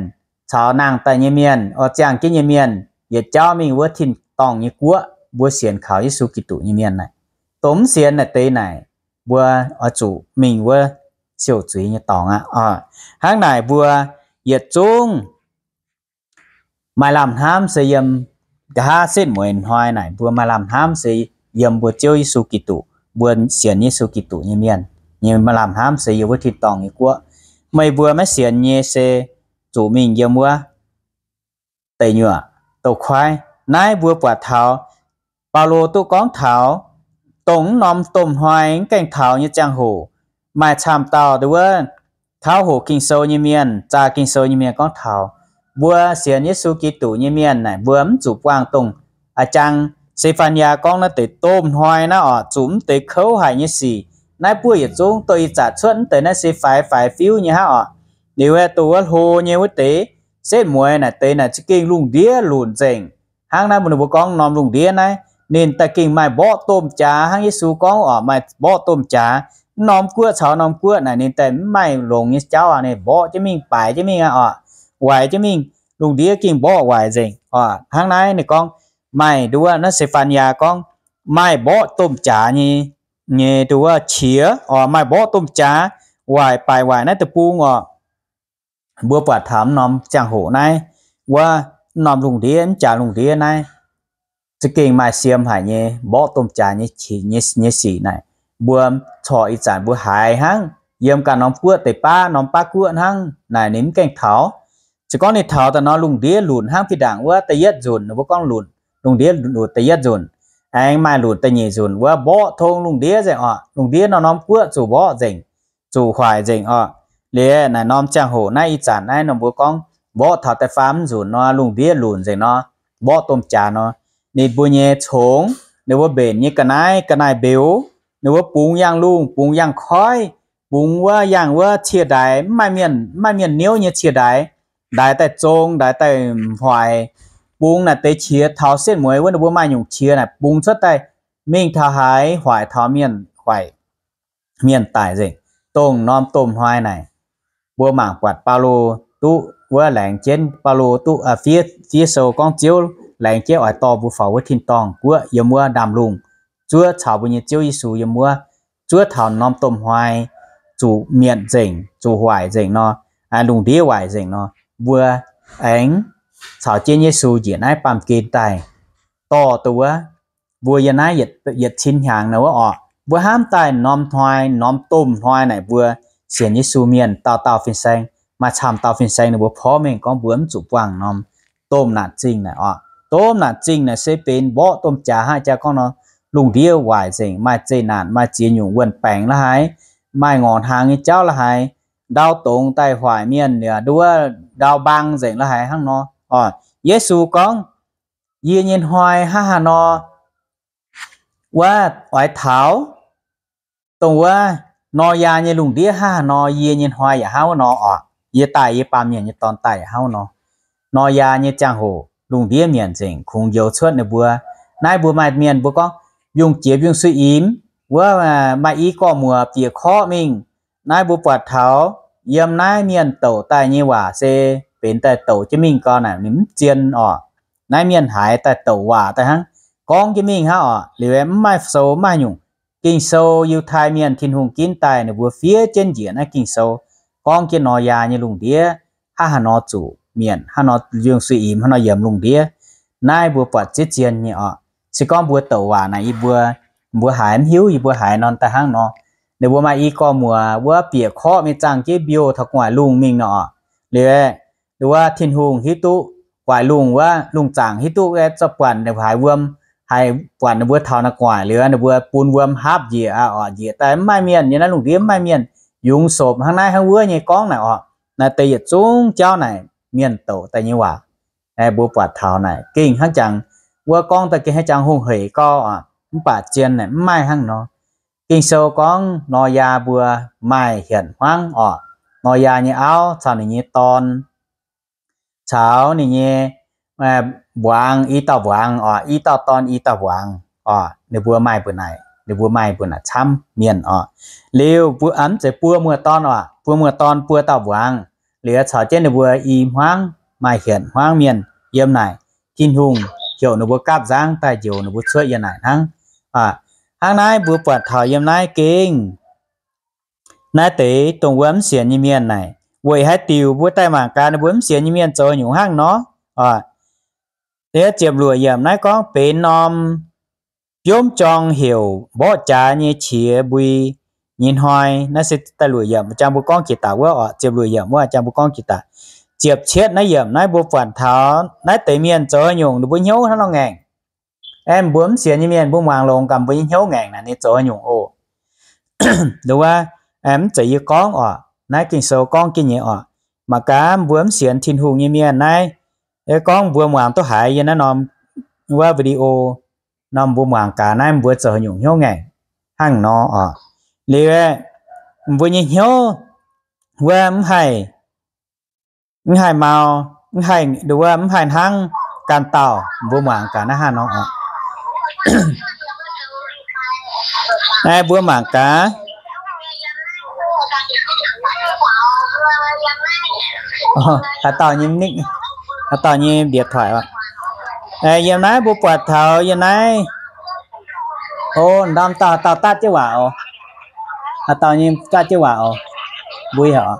caux nangh daaih nyei mienh, oix ziangh jienv nyei mienh, yietc jauv mingh wuov tin-dorngh nyei guoqv. Mbuo sienx kaux Yesu Giduc nyei mienh naaic, dongh mv sienx naaic deix naaic, mbuo oix zuqc mingh wuov siou-zuiz nyei dorngx aqv. Hnangv naaic mbuo yietc zungv maaih lamh hnamv se yiem nqa'haav setv mueiz hnoi naaic, mbuo maaih lamh hnamv se yiem mbuo Ziouv Yesu Giduc, mbuo sienx Yesu Giduc nyei mienh nyei maaih lamh hnamv se yiem wuov tin-dorngh nyei guoqv. Meih mbuo maiv sienx nyei se zuqc mingh yiem wuov deic nyuoqc douz-koiv. Naaiv mbuo buatc taux Baulo duqv gorngv taux dongh mv norm domh hnoi mv gaengh taux nyei ziangh hoc, maaih camv dauh nduov wuov kauv hoqc Ging-Sou nyei mienh, zaah Ging-Sou nyei mienh gorngv taux mbuo sienx Yesu Giduc nyei mienh naaic, mbuo mv zuqc buangh dongh a'jang Se^fan^yaa gorngv naaiv deix domh hnoi naaiv oc, zuqc mv deix kouv haic nyei sic. Naaiv buoqv yietc zungv dongh ih zanc cuotv mv deix naaiv se faix faix fiuv nyei hnangv oc. Liuz aeqv, dongh wuov hlo nyei wuov deix setv mueiz naaic deix naaic za'gengh lungh ndiev lunc nzengc. Hnangv naaiv mbuo, ninh mbuo gorngv norm lungh ndiev naaiv, ninh daaih gengh maaih mborqv domh jaax hnangv Yesu gorngv oc, maaih mborqv domh jaax. Mv norm guoqv caux norm guoqv naaic ninh daaih mv maaih longx nyei jauv aqv, ninh mborqv jienv mingh, baaix jienv mingh aqv oc, waaic jienv mingh. Lungh ndiev gengh mborqv waaic nzengc oc. Hnangv naaiv ninh gorngv maaih nduov naaiv Se^fan^yaa gorngv maaih mborqv domh jaax nyei nyei nduov qiex oc, maaih mborqv domh jaax, waaic baaic waaic naaiv deic-bung oc. Mbuo buatc taux norm ziangh hoc naaiv, wuov norm lungh ndiev, mv jaax lungh ndiev naaiv, za'gengh maaih siem haic nyei mborqv domh jaax nyei, nyei sic naaic. Mbuo corc ih zanc mbuo haiz hnangv, yiem ganh norm guoqv deix baav, norm baav guoqv hnangv naaic ninh mv gaengh taux. Se gorngv ninh taux daaih nor, lungh ndiev lunc hnangv fih ndaangc wuov da'yietv nzunc, ninh mbuo gorngv lunc, lungh ndiev lunc da'yietv nzunc, aengx maaih lunc da'nyeic nzunc wuov mborqv tong lungh ndiev nzengc oc. Lungh ndiev nor norm guoqv zuqc mborqv nzengc, zuqc hoic nzengc oc. Liuz naaic norm ziangh hoc naaiv ih zanc naaiv nor mbuo gorngv mborqv taux da'faam nzunc nor, lungh ndiev lunc nzengc nor, mborqv domh jaax nor, ninh mbuo nyei congx, ninh mbuo mbenc nyei ga'naaiv, ga'naaiv mbeux, ninh mbuo bungx yangh lungh, bungx yangh koiv, bungx wuov yangh wuov cie ndaix, mv maaih mienh, mv maaih mienh niouv nyei cie ndaix, ndaix daaih zong, ndaix daaih hoic, bungx naaic deix qiex taux setv mueiz wuov ninh mbuo maaih nyungc qiex naaic bungx cuotv daaih mingh taux haaix hoic taux mienh, hoic mienh daic nzengc. Dongh norm domh hnoi naaic, mbuo mangc buatc Baulo duqv wuov laengz jienv, Baulo duqv fiev, fiev sou gorngv Ziouv laengz jienv oix dorh mbuo faaux wuov tin-dorngh guoqv yiem wuov ndaamv-lungh, zuov caux mbuo nyei Ziouv Yesu yiem wuov, zuov taux norm domh hnoi zuqc mietc nzengc, zuqc hoic nzengc nor, lungh ndiev waaic nzengc nor, mbuo aengx caux jienv Yesu njiec naaiv baamh gen daaih dorh duqv wuov, mbuo yiem naaiv yietc cin hnyangx nor wuov oc, mbuo hnamv daaih norm hnoi, norm domh hnoi naaic mbuo sienx Yesu mienh dauh dauh fin-saeng, maaih camv dauh fin-saeng ninh mbuo porv mengh gorngv mbuo mv zuqc buangh norm domh naanc zingh naaic oc. Domh naanc zingh naaic se benx mborqv domh jaax hnangv jaa gorngv nor, lungh ndiev waaic nzengc, maaih zeqc naanc, maaih ziex nyungc wuonh baengx la'haaix, maaih ngorc hnaangx nyei jauv la'haaix, ndau dongz daaih hoic mienh yaac nduov ndau mbaang nzengc la'haaix hnangv nor oc. Yesu gorngv, yie nyei hnoi hnangv haaix nor wuov oix taux, dongh wuov Noyaa nyei lungh ndiev hnangv haaix nor, yie nyei hnoi yaac hnangv wuov nor oc. Yie daaih, yie Baamh Mienh nyei Dorn daaih yaac hnangv wuov nor. Noyaa nyei ziangh hoc lungh ndiev mietc nzengc, kungx njoux cuotv ninh mbuo. Naaiv mbuo maaih mienh mbuo gorngv, yungh jiex yungh sueih imx wuov, maaih i gorx-muoc bieqc korqv mingh. Naaiv mbuo buatc taux yiem naaiv mienh douc daaih nyei waac se benx daaih douc jienv mingh gau naaic, ninh mv zien oc. Naaiv mienh haiz daaih douc waac daaih hnangv, gorngv jienv mingh hnangv oc. Liuz mv maaih sou mv maaih nyungc. Ging-Sou, Yiutai Mienh Tin-Hungh ginv daaih ninh mbuo fiev jienv njiec naaiv Ging-Sou, gorngv jienv Noyaa nyei lungh ndiev hnangv haaix nor zuqc mietc, hnangv nor yungh sueih imx, hnangv nor yiemx lungh ndiev. Naaiv mbuo buatc ziex zien nyei oc. Se gorngv mbuo douc waac naaic, yie mbuo, mbuo haiz mv hiuv, yie mbuo haiz nor daaih hnangv nor. Ninh mbuo maaih i gorx-muoc wuov bieqc korqv mingh zaangh jienv mbiouh taux gu'nguaaic lungh mingh nor oc. Liuz wuov Tin-Hungh hiuv duqv, guaaic lungh wuov lungh zaangc hiuv duqv zorqv buatc ninh haiz wuom, haiz buatc ninh mbuo taux naaiv gu'nguaaic liuz, ninh mbuo bun wuom haapv njiec aqv oc. Njiec daaih mv maaih mienh, yiem naaiv lungh ndiev mv maaih mienh, yungz sopc hnangv naaiv hnangv wuov nyei gorngv naaic oc. Naaiv deix yietc zungv jauv naaic mienh douc daaih nyei waac. Mbuo buatc taux naaic gengh hnangv jangx, wuov gorngv daaih gengh hnangv jangx hungh hec gau oc. Mv baac zien naaic mv maaih hnangv nor. Ging-Sou gorngv Noyaa mbuo maaih hienx hmuangv oc. Noyaa nyei auv caux ninh nyei dorn, caux ninh nyei mbuangz, i dauh mbuangz oc, i dauh dorn i dauh mbuangz oc, ninh mbuo maaih mbuo naaic, ninh mbuo maaih mbuo naaic camv mienh oc. Liuz mbuo, mv zeiz buo muoz-dorn oc, buo muoz-dorn buo dauh mbuangz. Liuz caux jienv ninh mbuo i hmuangv, maaih hienx hmuangv mienh yiem naaic, Tin-Hungh heuc ninh mbuo gapv nzangv daaih njoux ninh mbuo cuotv yiem naaic hnangv. Hnangv naaiv mbuo buatc taux yiem naaiv gengh naaiv deix dongh wuov mv sienx nyei mienh naaic, weic haaix diuc mbuo daaih mangc gaax ninh mbuo mv sienx nyei mienh zoux nyungc hnangv nor. Ziepc luoqc yiemc naaiv gorngv benx norm biomv jorng heuc mborqv jaax nyei qiex mbui nyei hnoi. Naaiv se da'luoqc yiemc jang mbuo gorngv jiex daaih wuov oc, ziepc luoqc yiemc wuov jang mbuo gorngv jiex daaih. Ziepc cietv naaiv yiemc naaiv mbuo buatc taux naaiv deix mienh zoux haaix nyungc ninh mbuo hnyouv hnangv nor ngaengc. Aeqv, mbuo mv sienx nyei mienh mbuo muangx longx gaax mbuo nyei hnyouv ngaengc naaic ninh zoux haaix nyungc oc. Nduov, mv zeiz yie gorngv oc, naaiv Ging-Sou gorngv jienv nyei oc. Mangc gaax mbuo mv sienx Tin-Hungh nyei mienh naaiv, gorngv mbuo muangx duqv haiz yie naaiv norm wuov video, norm mbuo muangx gaax naaiv mbuo zoux haaix nyungc hnyouv ngaengc hnangv nor oc. Liuz mbuo nyei hnyouv wuov mv haih, mv haih mau, mv haih nduov, mv haih hnangv ganh dauh. Mbuo muangx gaax naaiv hnangv nor oc. Mbuo mangc gaax. Haaix dauh nyei, haaix dauh nyei điện thoại oc. Yiem naaiv mbuo buatc taux yiem naaiv O, ndorm dauh haaix dauh daav jienv waac oc. Haaix dauh nyei daav jienv waac oc. Mbui haic oc.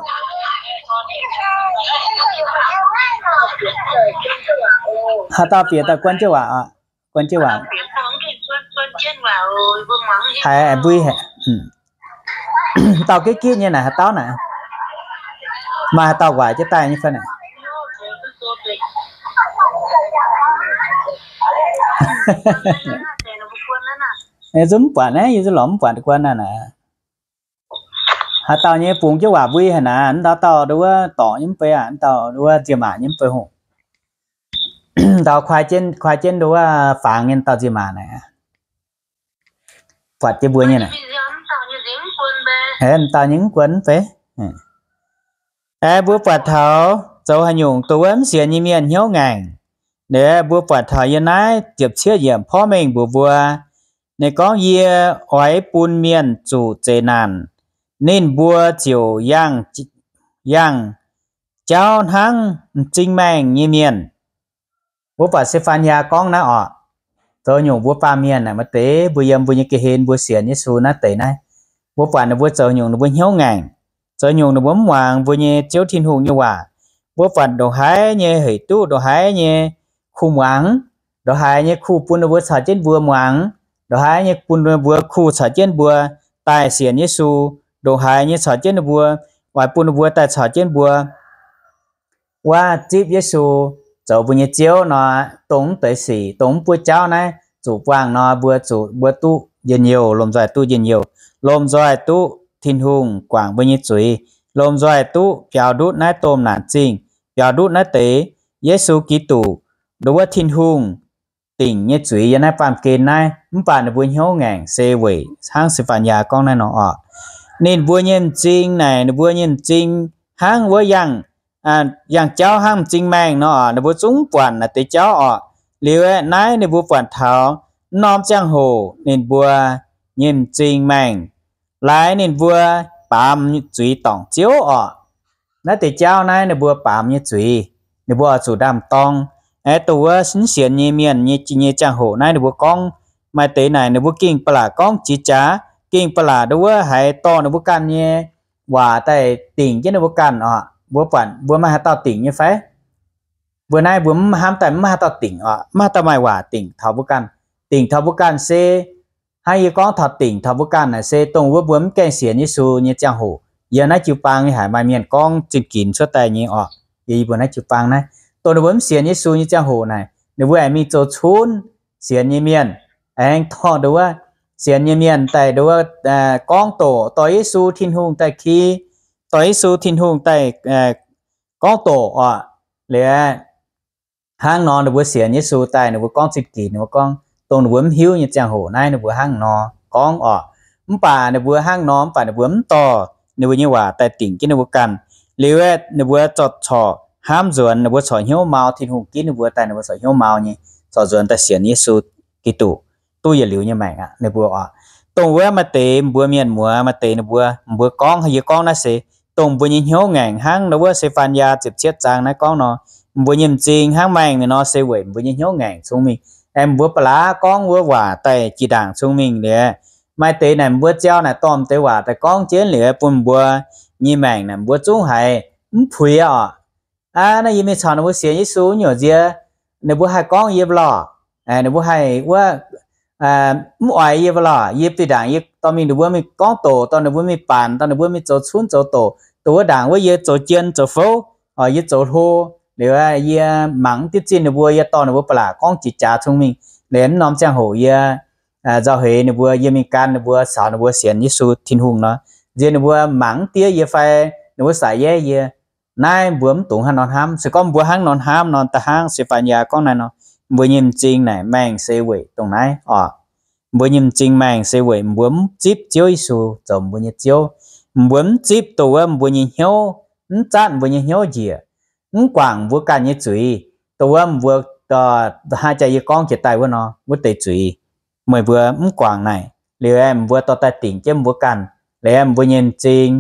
Haaix dauh bieqc daaih guon jienv waac oc. Guon jienv waac. Haiz mbui haic. Dauh gitv gitv nyei naaic haaix dauh naaic? Maaih haaix dauh waaic jienv daaih nyei fai naaic? Yie zungv mv buatc naaiv, yie zungv lorz mv buatc guon naaic naaic. Haaix dauh nyei bungx jienv waac mbui haic naaic, mv dauh dauh nduov wuov dorngc nyei mv bei aqv, mv dauh nduov wuov nziemh maac nyei mv bei hoc. Dauh kuaai jienv, kuaai jienv nduov wuov fangx nyei dauh nziemh maac naaic. Buatc jienv mbuo nyei naaic. Mv dauh nyei mv guon mv bei. Aeqv, mbuo buatc taux zoux haaix nyungc dongh wuov mv sienx nyei mienh hnyouv ngaengc. Aeqv, mbuo buatc taux yiem naaiv ziepc cietv yiemc porv mengh mbuox mbuo, ninh gorngv, Yie oix bun mienh zuqc zeqc naanc, ninh mbuo ziouc yangh, yangh jauv hnangv m'zing maengh nyei mienh. Mbuo buatc Se^fan^yaa gorngv naaiv oc, zoux nyungc mbuo baamh mienh naaic maaih deix mbuo yiem mbuo nyei ga'hlen mbuo sienx Yesu naaiv deix naaiv, mbuo buatc ninh mbuo zoux nyungc ninh mbuo hnyouv ngaengc, zoux nyungc ninh mbuo mv muangx mbuo nyei Ziouv Tin-Hungh nyei waac. Mbuo buatc ndongc haaix nyei heuc duqv ndongc haaix nyei kuh muangx, ndongc haaix nyei kuh bun ninh mbuo caux jienv mbuo muangx, ndongc haaix nyei bun ninh mbuo kuh caux jienv mbuo daaih sienx Yesu, ndongc haaix nyei caux jienv ninh mbuo, oix bun ninh mbuo daaih caux jienv mbuo wuov zipv Yesu zoux mbuo nyei Ziouv nor, dongh mv deix sic, dongh mv buov jauv naaiv zuqc buangh nor, mbuo zuqc, mbuo duqv njien-youh, lomh nzoih duqv njien-youh, lomh nzoih duqv Tin-Hungh guangc mbuo nyei zuiz, lomh nzoih duqv biaux ndutv naaiv domh naanc zingh, biaux ndutv naaiv deix Yesu Giduc, nduov wuov Tin-Hungh dingc nyei zuiz yiem naaiv baamh gen naaiv, mv baac ninh mbuo hnyouv ngaengc se weic hnangv Se^fan^yaa gorngv naaiv nor oc. Ninh mbuo nyei m'zing naaic, ninh mbuo nyei m'zing hnangv wuov yangh, yangh jauv hnangv m'zing maengh nor oc. Ninh mbuo zungv mv buatc naaiv deix jauv oc. Liuz aeqv, naaiv ninh mbuo buatc taux mv norm ziangh hoc ninh mbuo nyei m'zing maengh laaix ninh mbuo baamz zuiz dorngc Ziouv oc. Naaiv deix jauv naaiv ninh mbuo baamz nyei zuiz, ninh mbuo oix zuqc ndaam-dorng. Aeqv, dongh wuov mv sienx nyei mienh nyei, nyei ziangh hoc naaiv ninh mbuo gorngv maaih deix naaic ninh mbuo gengh ba'laqc gorngv jiex jaax, gengh ba'laqc nduov wuov haiz dorh ninh mbuo ganh nyei waac daaih dingc jienv ninh mbuo ganh oc. Mbuo buatc mbuo maaih haaix dauh dingc nyei fai? Mbuo naaiv mbuo mv hnamv daaih mv maaih haaix dauh dingc oc, mv maaih haaix dauh maaih waac dingc taux mbuo ganh. Dingc taux mbuo ganh se hnangv yie gorngv taux dingc taux mbuo ganh naaic se dongh wuov mbuo mv gaengh sienx Yesu nyei ziangh hoc. Yiem naaiv jiu-baang nyei haic maaih mienh gorngv zinh ginx cuotv daaih nyei oc. Yie mbuo naaiv jiu-baang naaiv, dongh ninh mbuo mv sienx Yesu nyei ziangh hoc naaic, ninh mbuo aengx mingh zoux cunv sienx nyei mienh, aengx dorh nduov wuov sienx nyei mienh daaih nduov wuov gorngv doqc, dorh Yesu Tin-Hungh daaih ki, dorh Yesu Tin-Hungh daaih gorngv doqc oc. Liuz hnangv nor ninh mbuo sienx Yesu daaih ninh mbuo gorngv zinh ginx, ninh mbuo gorngv dongh ninh mbuo mv hiuv nyei ziangh hoc naaiv ninh mbuo hnangv nor gorngv oc. Mv baac ninh mbuo hnangv nor mv baac ninh mbuo mv dorh ninh mbuo nyei waac daaih dingc jienv ninh mbuo ganh. Liuz aeqv, ninh mbuo corc hnamv nzuonx, ninh mbuo corc hnyouv mau, Tin-Hungh ginv ninh mbuo daaih ninh mbuo corc hnyouv mau nyei, corc nzuonx daaih sienx Yesu Giduc duqv yietc liuz nyei maengc aqv. Ninh mbuo oc, dongh wuov maaih deix mbuo mienh muoz, maaih deix ninh mbuo, mbuo gorngv, yie gorngv naaiv se dongh mbuo nyei hnyouv ngaengc hnangv nduov wuov Se^fan^yaa ziepc cietv zaang naaiv gorngv nor, mbuo nyei m'zing hnangv maengh mingh nor se weic mbuo nyei hnyouv ngaengc cong-mengh. Aengx mbuo ba'laqc gorngv wuov waac daaih jiex ndaangc cong-mengh liuz, maaih deix naaic mbuo ziau naaic dorh deix waac daaih gorngv jienv liuz bun mbuo nyei maengc naaic mbuo zungv haiz mv puix oc. Aa, naaiv yie mingh caux ninh mbuo sienx Yesu nyungc nziex, ninh mbuo haih gorngv yie mv lorqc. Ninh mbuo haih wuov mv oix yie mv lorqc. Yie bieqc ndaangc yie dorh mingh ninh mbuo mingh gorngv doqc, dorh ninh mbuo mingh baanc, dorh ninh mbuo mingh zoux cunv zoux doqc, dongh wuov ndaangc wuov yie zoux jien zoux fouv, yie zoux hlo, liuz yie mangc mv diev zinh ninh mbuo, yie dorh ninh mbuo ba'laqc gorngv jiex jaax cong-mengh. Liuz mv norm ziangh hoc yie nzauh heix ninh mbuo, yie mingh gan ninh mbuo, caux ninh mbuo sienx Yesu Tin-Hungh nor, nziex ninh mbuo mangc mv diev yie fai ninh mbuo saic yeiv yie. Naaiv mbuo mv dungx hnangv nor hnamv. Se gorngv mbuo hnangv nor hnamv nor, da'hnangv Se^fan^yaa gorngv naaiv nor, mbuo nyei m'zing naaic maengh se weic dongh naaiv oc. Mbuo nyei m'zing maengh se weic mbuo mv zipv Ziouv Yesu zoux mbuo nyei Ziouv. Mbuo mv zipv dongh wuov mbuo nyei hnyouv, mv zatv mbuo nyei hnyouv njiec, mv guangc mbuo ganh nyei zuiz. Dongh wuov mbuo, hnangv jaax yie gorngv jiex daaih wuov nor, wuov deix zuiz meih mbuo mv guangc naaic, liuz aeqv, mbuo dorh daaih dingc jienv mbuo ganh, liuz aeqv, mbuo nyei m'zing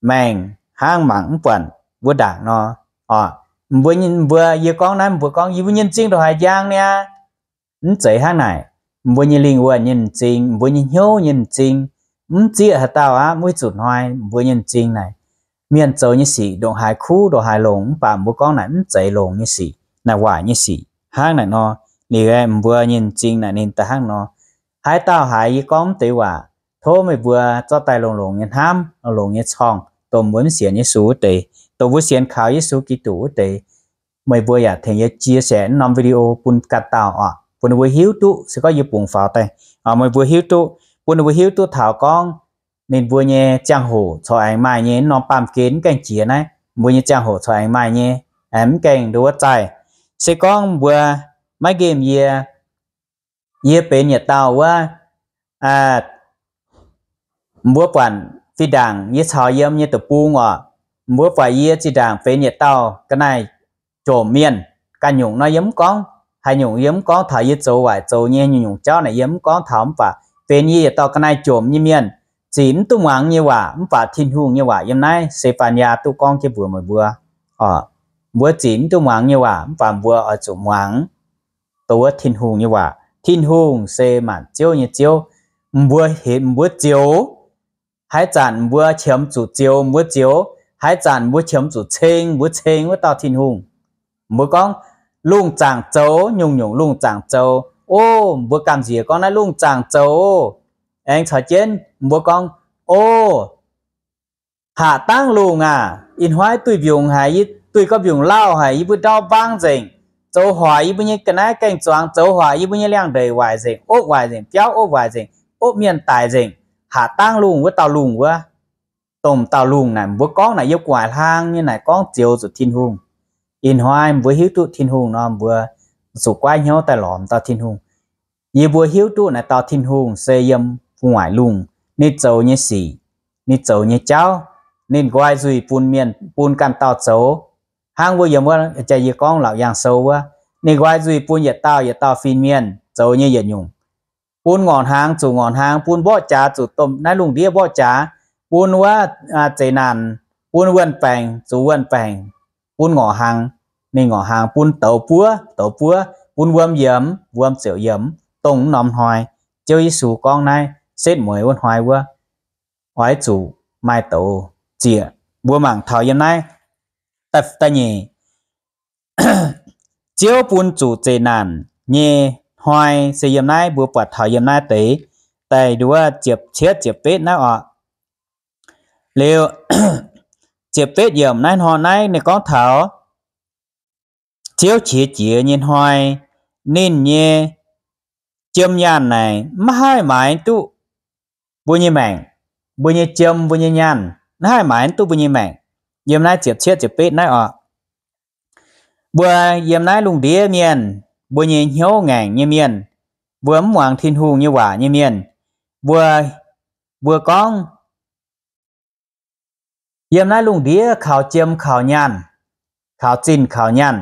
maengh hnangv mangc mv buatc wuov ndaangc nor. Oc, mbuo, mbuo, yie gorngv naaiv, mbuo gorngv yie mbuo nyei m'zing ndongc haaix njang niaa? Mv zeiz hnangv naaic. mbuo nyei lingh wuonh nyei m'zing, mbuo nyei hnyouv nyei m'zing, mv zieqv haaix dauh aqv, mv zuqc hnoi mbuo nyei m'zing naaic. Mienh zoux nyei sic ndongc haaix kuv ndongc haaix longx, mv baac mbuo gorngv naaic mv zeiz longx nyei sic, naaic waaic nyei sic. Hnangv naaic nor, liuz mbuo nyei m'zing naaic ninh daaih hnangv nor. Haaix dauh haiz yie gorngv mv deix waac, tov meih mbuo zorqv daaih longx-longx nyei hnamv, longx-longx nyei corng, dongh mbuo mv sienx Yesu wuov deix, dongh mbuo sienx kaux Yesu Giduc wuov deix. Meih mbuo yaac tengx yie chia sẻ norm video bun ganh dauh oc, bun ninh mbuo hiuv duqv. Se gorngv yie bungx faaux daaih, meih mbuo hiuv duqv, bun ninh mbuo hiuv duqv taux gorngv ninh mbuo nyei ziangh hoc corc aengx maaih nyei, norm baamh gen mv gaengh jiex naaiv, mbuo nyei ziangh hoc corc aengx maaih nyei, aengx mv gaengh ndo wuov zaih. Se gorngv mbuo maiv nqemh yie, yie benx yietc dauh wuov, mbuo buatc fih ndaangc yie caux yiem nyei deic-bung oc, mbuo buatc yie zinh ndaangc benx yietc dauh ga'naaiv jomc mienh, ganh nyungc nor yie mv gorngv, haaix nyungc yie mv gorngv, taux yie zoux waaic zoux nyei nyungc-nyungc jauv naaic yie mv gorngv taux, mv baac benx yie yietc dauh ga'naaiv jomc nyei mienh, zic mv duqv muangx nyei waac, mv baac Tin-Hungh nyei waac yiem naaiv se faan yaa duqv gorngv jienv mbuox meih mbuo. Mbuo zic mv duqv muangx nyei waac, mv baac mbuo oix zuqc muangx dongh wuov Tin-Hungh nyei waac. Tin-Hungh se maanc ziouv nyei Ziouv. Mbuo hemx mbuo zioux, haaix zanc mbuo qiemx zuqc zioux mbuo zioux, haaix zanc mbuo qiemx zuqc ceng mbuo ceng wuov dauh Tin-Hungh. Mbuo gorngv lungh zaangc zoux, nyungc-nyungc lungh zaangc zoux, o, mbuo gamh nziex gorngv naaiv lungh zaangc zoux. Aengx caux jienv mbuo gorngv, o, haac dangv lungh aac, ih hnoi duih mbiungc haic, yie duih gorngv mbiungc lauh haic, yie mbuo ndau mbang nzengc, zoux hoic yie mbuo nyei ga'naaiv gaeng-zuangx, zoux hoic yie mbuo nyei liangx-ndeic waaic nzengc, opv waaic nzengc, biauv opv waaic nzengc, opv mienh daic nzengc, haac dangv lungh wuov dauh lungh wuov, dongh dauh lungh naaic, mbuo gorngv naaic yiem gu'nguaaic hlang nyei naaic gorngv zioux zuqc Tin-Hungh. Ih hnoi mbuo hiuv duqv Tin-Hungh nor, mbuo zuqc goiv hnyouv daaih lorz dauh Tin-Hungh. Yie mbuo hiuv duqv naaic dauh Tin-Hungh se yiem gu'nguaaic lungh, ninh zoux nyei sic, ninh zoux nyei jauv, ninh nqoi nzuih bun mienh, bun ganh dauh zoux. Hnangv wuov yiem wuov jaax yie gorngv Laauc Yaangh Sou wuov, ninh nqoi nzuih bun yietc dauh yietc dauh fin-mienh zoux nyei yietc nyungc, bun ngorc hnaangx zuqc ngorc hnaangx, bun mborqv jaax zuqc domh naaiv lungh ndiev mborqv jaax, bun wuov zeqc naanc, bun wuon-baengc zuqc wuon-baengc, bun ngorc hnaangx ninh ngorc hnaangx, bun douz buov douz buov, bun wuom yiemx wuom ziouc yiemx, dongh norm hnoi. Ziouv Yesu gorngv naaiv setv mueiz wuov hnoi wuov, oix zuqc maaih douz zieqc. Mbuo mangc taux yiem naaiv da'nyeic, Ziouv bun zuqc zeqc naanc nyei hnoi se yiem naaiv, mbuo buatc taux yiem naaiv deix da'nyeic wuov ziepc cietv ziepc betv naaiv oc. Liuz, ziepc betv yiemc naaiv hnoi naaiv ninh gorngv taux Ziouv qiex jiez nyei hnoi, ninh nyei jiem nyaanh naaic maiv haih maaiz duqv mbuo nyei maengc. Mbuo nyei jiem, mbuo nyei nyaanh maiv haih maaiz duqv mbuo nyei maengc. Yiem naaiv ziepc cietv ziepc betv naaiv oc. Mbuo yiem naaiv lungh ndiev mienh, mbuo nyei hnyouv ngaengc nyei mienh, mbuo mv muangx Tin-Hungh nyei waac nyei mienh, mbuo, mbuo gorngv yiem naaiv lungh ndiev kaux jiem kaux nyaanh, kaux zinh kaux nyaanh,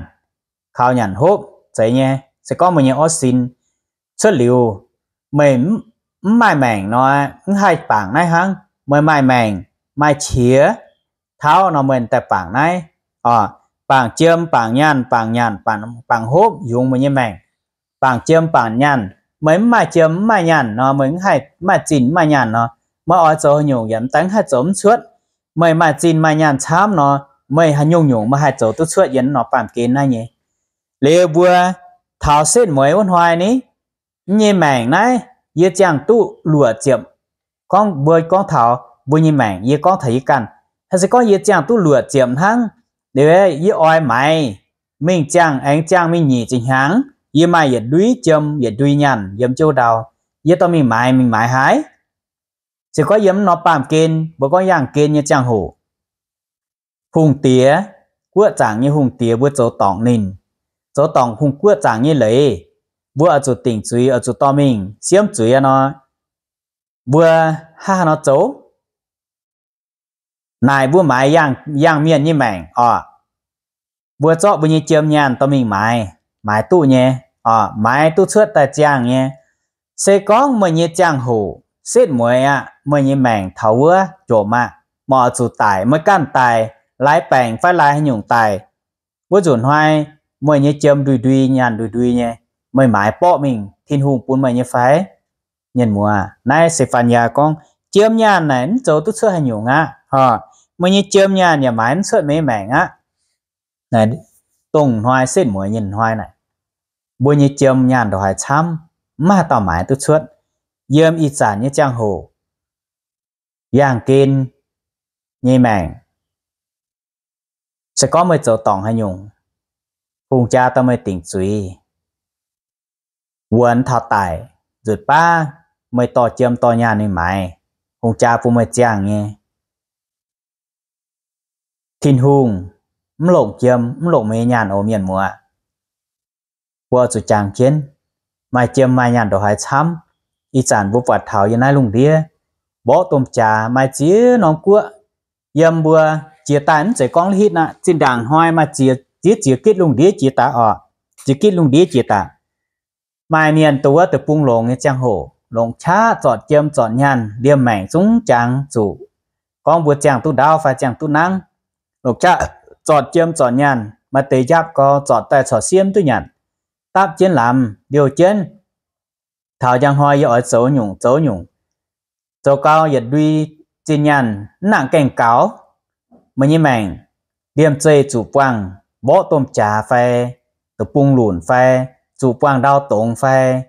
kaux nyanc hopv zeiz nyei. Se gorngv meih nyei orv sin cuotv liuz, meih mv maaih maengc nor, mv haih bangc naaiv hnangv. Meih maaih maengc, maaih qiex tauv nor, meih daaih bangc naaiv oc. Bangc jiem, bangc nyaanh, bangc nyanc, bangc hopv yungz meih nyei maengc. Bangc jiem, bangc nyaanh. Meih mv maaih jiem, mv maaih nyaanh nor, meih mv haih, mv maaih zinh, mv maaih nyaanh nor, meih oix zoux haaix nyungc yaac mv daaih mv haih zoux mv cuotv. Meih maaih zinh maaih nyaanh camv nor, meih haaix nyungc nyungc meih haih zoux duqv cuotv yiem norm baamh gen naaiv nyei. Liuz mbuo taux setv mueiz wuov hnoi ni, mv nyei maengc naaiv, yie ziangh duqv luoqc ziepc. Gorngv mbuo gorngv taux mbuo nyei maengc, yie gorngv taux yie ganh, se gorngv yie ziangh duqv luoqc ziepc hnangv, liuz yie oix maaiz mingh ziangh, aengx ziangh mingh nyic ziepc hnyangx, yie maaih yietc ndui jiem yietc ndui nyaanh yiem jiouv ndau, yie dorh mingh maaiz, mingh maaiz haaix? Se gorngv yiem norm baamh gen, mbuo gorngv yaangh gen nyei ziangh hoc, hungh diex, guoqv zaangc nyei hungh diex, mbuo zoux dorngc ninh, zoux dorngc hungh guoqv zaangc nyei leiz, mbuo oix zuqc dingc zuiz, oix zuqc dorh mingh siemv zuiz nor, mbuo hnangv haaix nor zoux? Naaic mbuo maaiz yaangh, yaangh mienh nyei maengc oc. Mbuo zorqv mbuo nyei jiem nyaanh dorh mingh maaiz, maaiz duqv nyei oc, maaiz duqv cuotv daaih ziangh nyei. Se gorngv meih nyei ziangh hoc setv mueiz aqv, meih nyei maengc taux wuov jomc aqv, meih oix zuqc daic, meih ganh daic, laaix baengc fai laaix haaix nyungc daic, wuov nzunc hnoi meih nyei jiem ndui-ndui, nyaanh ndui-ndui nyei. meih maaiz borqv mingh Tin-Hungh bun meih nyei fai? Mienh muoz, naaiv Se^fan^yaa gorngv, jiem nyaanh naaic mv zoux duqv cuotv haaix nyungc aqv. Meih nyei jiem nyaanh yaac maaiz mv cuotv meih nyei maengc aqv. Dongh hnoi setv mueiz nyei hnoi naaic, mbuo nyei jiem nyaanh ndongc haaix camv, mv maaih dauh maaiz duqv cuotv. Yiem ih zanc nyei ziangh hoc, yaangh gen nyei maengc, se gorngv meih zoux dorngc haaix nyungc, hungh jaa dorh meih dingc zuiz, wuonx taux daic, nzutc baav meih dorh jiem dorh nyaanh mingh maaiz, hungh jaa bun meih ziangh nyei. Tin-Hungh mv longc jiem, mv longc meih nyei nyaanh oc, mienh muoz. Mbuo zuqc jangx jienv, maaih jiem maaih nyaanh ndongc haaix camv. Ih zanc mbuo buatc taux yiem naaiv lungh ndiev, mborqv domh jaax maaih ziex norm guoqv. Yiem mbuo jiex daaih mv zeiz gorngv hitv aqv, zinh ndaangc hnoi maaih ziex, ziex, ziex gitv lungh ndiev jiex daaih oc. Ziex gitv lungh ndiev jiex daaih, maaih mienh dongh wuov deic-bung longx nyei ziangh hoc, longc qaqv zorc jiem zorc nyaanh liemh maengc zungv jangx zuqc gorngv mbuo ziangh duqv ndaauv fai ziangh duqv nangv. Longc qaqv zorc jiem zorc nyaanh, maaih deix njapv gau, zorc daaih corc siev mv duqv nyanc, dapv jienv lamz liouh jienv. Taux njang hnoi yie oix zoux nyungc zoux nyungc, zoux gau yietc ndui zinh nyaanh mv nangc gaengh gaux. Meih nyei maengc liemh zeih zuqc buangh mborqv domh jaax fai, deic-bung lunc fai, zuqc buangh ndau dongz fai,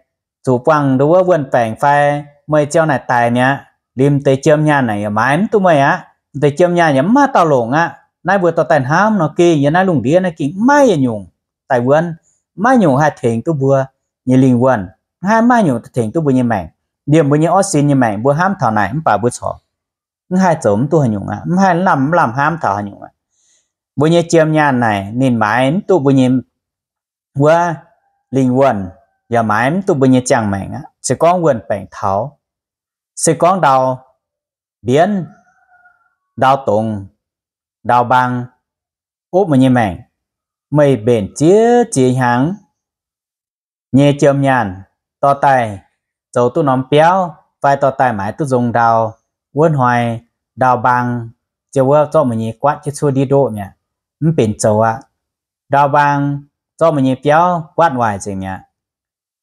zuqc buangh nduov wuov wuonh baengc fai, meih ziouc naaic daic mi'aqv. Liemh deix jiem nyaanh naaic yaac maaiz mv duqv meih aqv. Deix jiem nyaanh yaac mv maaih dauh longc aqv. Naaiv mbuo dorh daaih hnamv nor gengh yiem naaiv lungh ndiev naaiv gengh mv maaih yietc nyungc daaih wuonv, mv maaih nyungc haih tengx duqv mbuo nyei lingh wuonh, mv haih, mv maaih nyungc tengx duqv mbuo nyei maengc. Liemh mbuo nyei orqv sin nyei maengc mbuo hnamv taux naaic mv baac mbuo corc mv haih zoux mv duqv haaix nyungc aqv, mv haih lamh, mv lamh hnamv taux haaix nyungc aqv. Mbuo nyei jiem nyaanh naaic ninh maaiz mv duqv mbuo nyei wuov lingh wuonh, yaac maaiz mv duqv mbuo nyei ziangh maengc aqv. Se gorngv wuonh baengc taux, se gorngv ndau mbienv, ndau dongz, ndau mbaang opv meih nyei maengc, meih mbenc ziex ziex hnyangx nyei jiem nyaanh dorh daaih zoux duqv norm biauv fai dorh daaih maaiz duqv nzong ndau, wuov hnoi ndau mbaang ziouc wuov zorqv meih nyei guaatv jienv cuotv ndiev ndoqv mi'aqv, mv benx zoux aqv. Ndau mbaang zorqv meih nyei biauv guaatv waaic nzengc mi'aqv,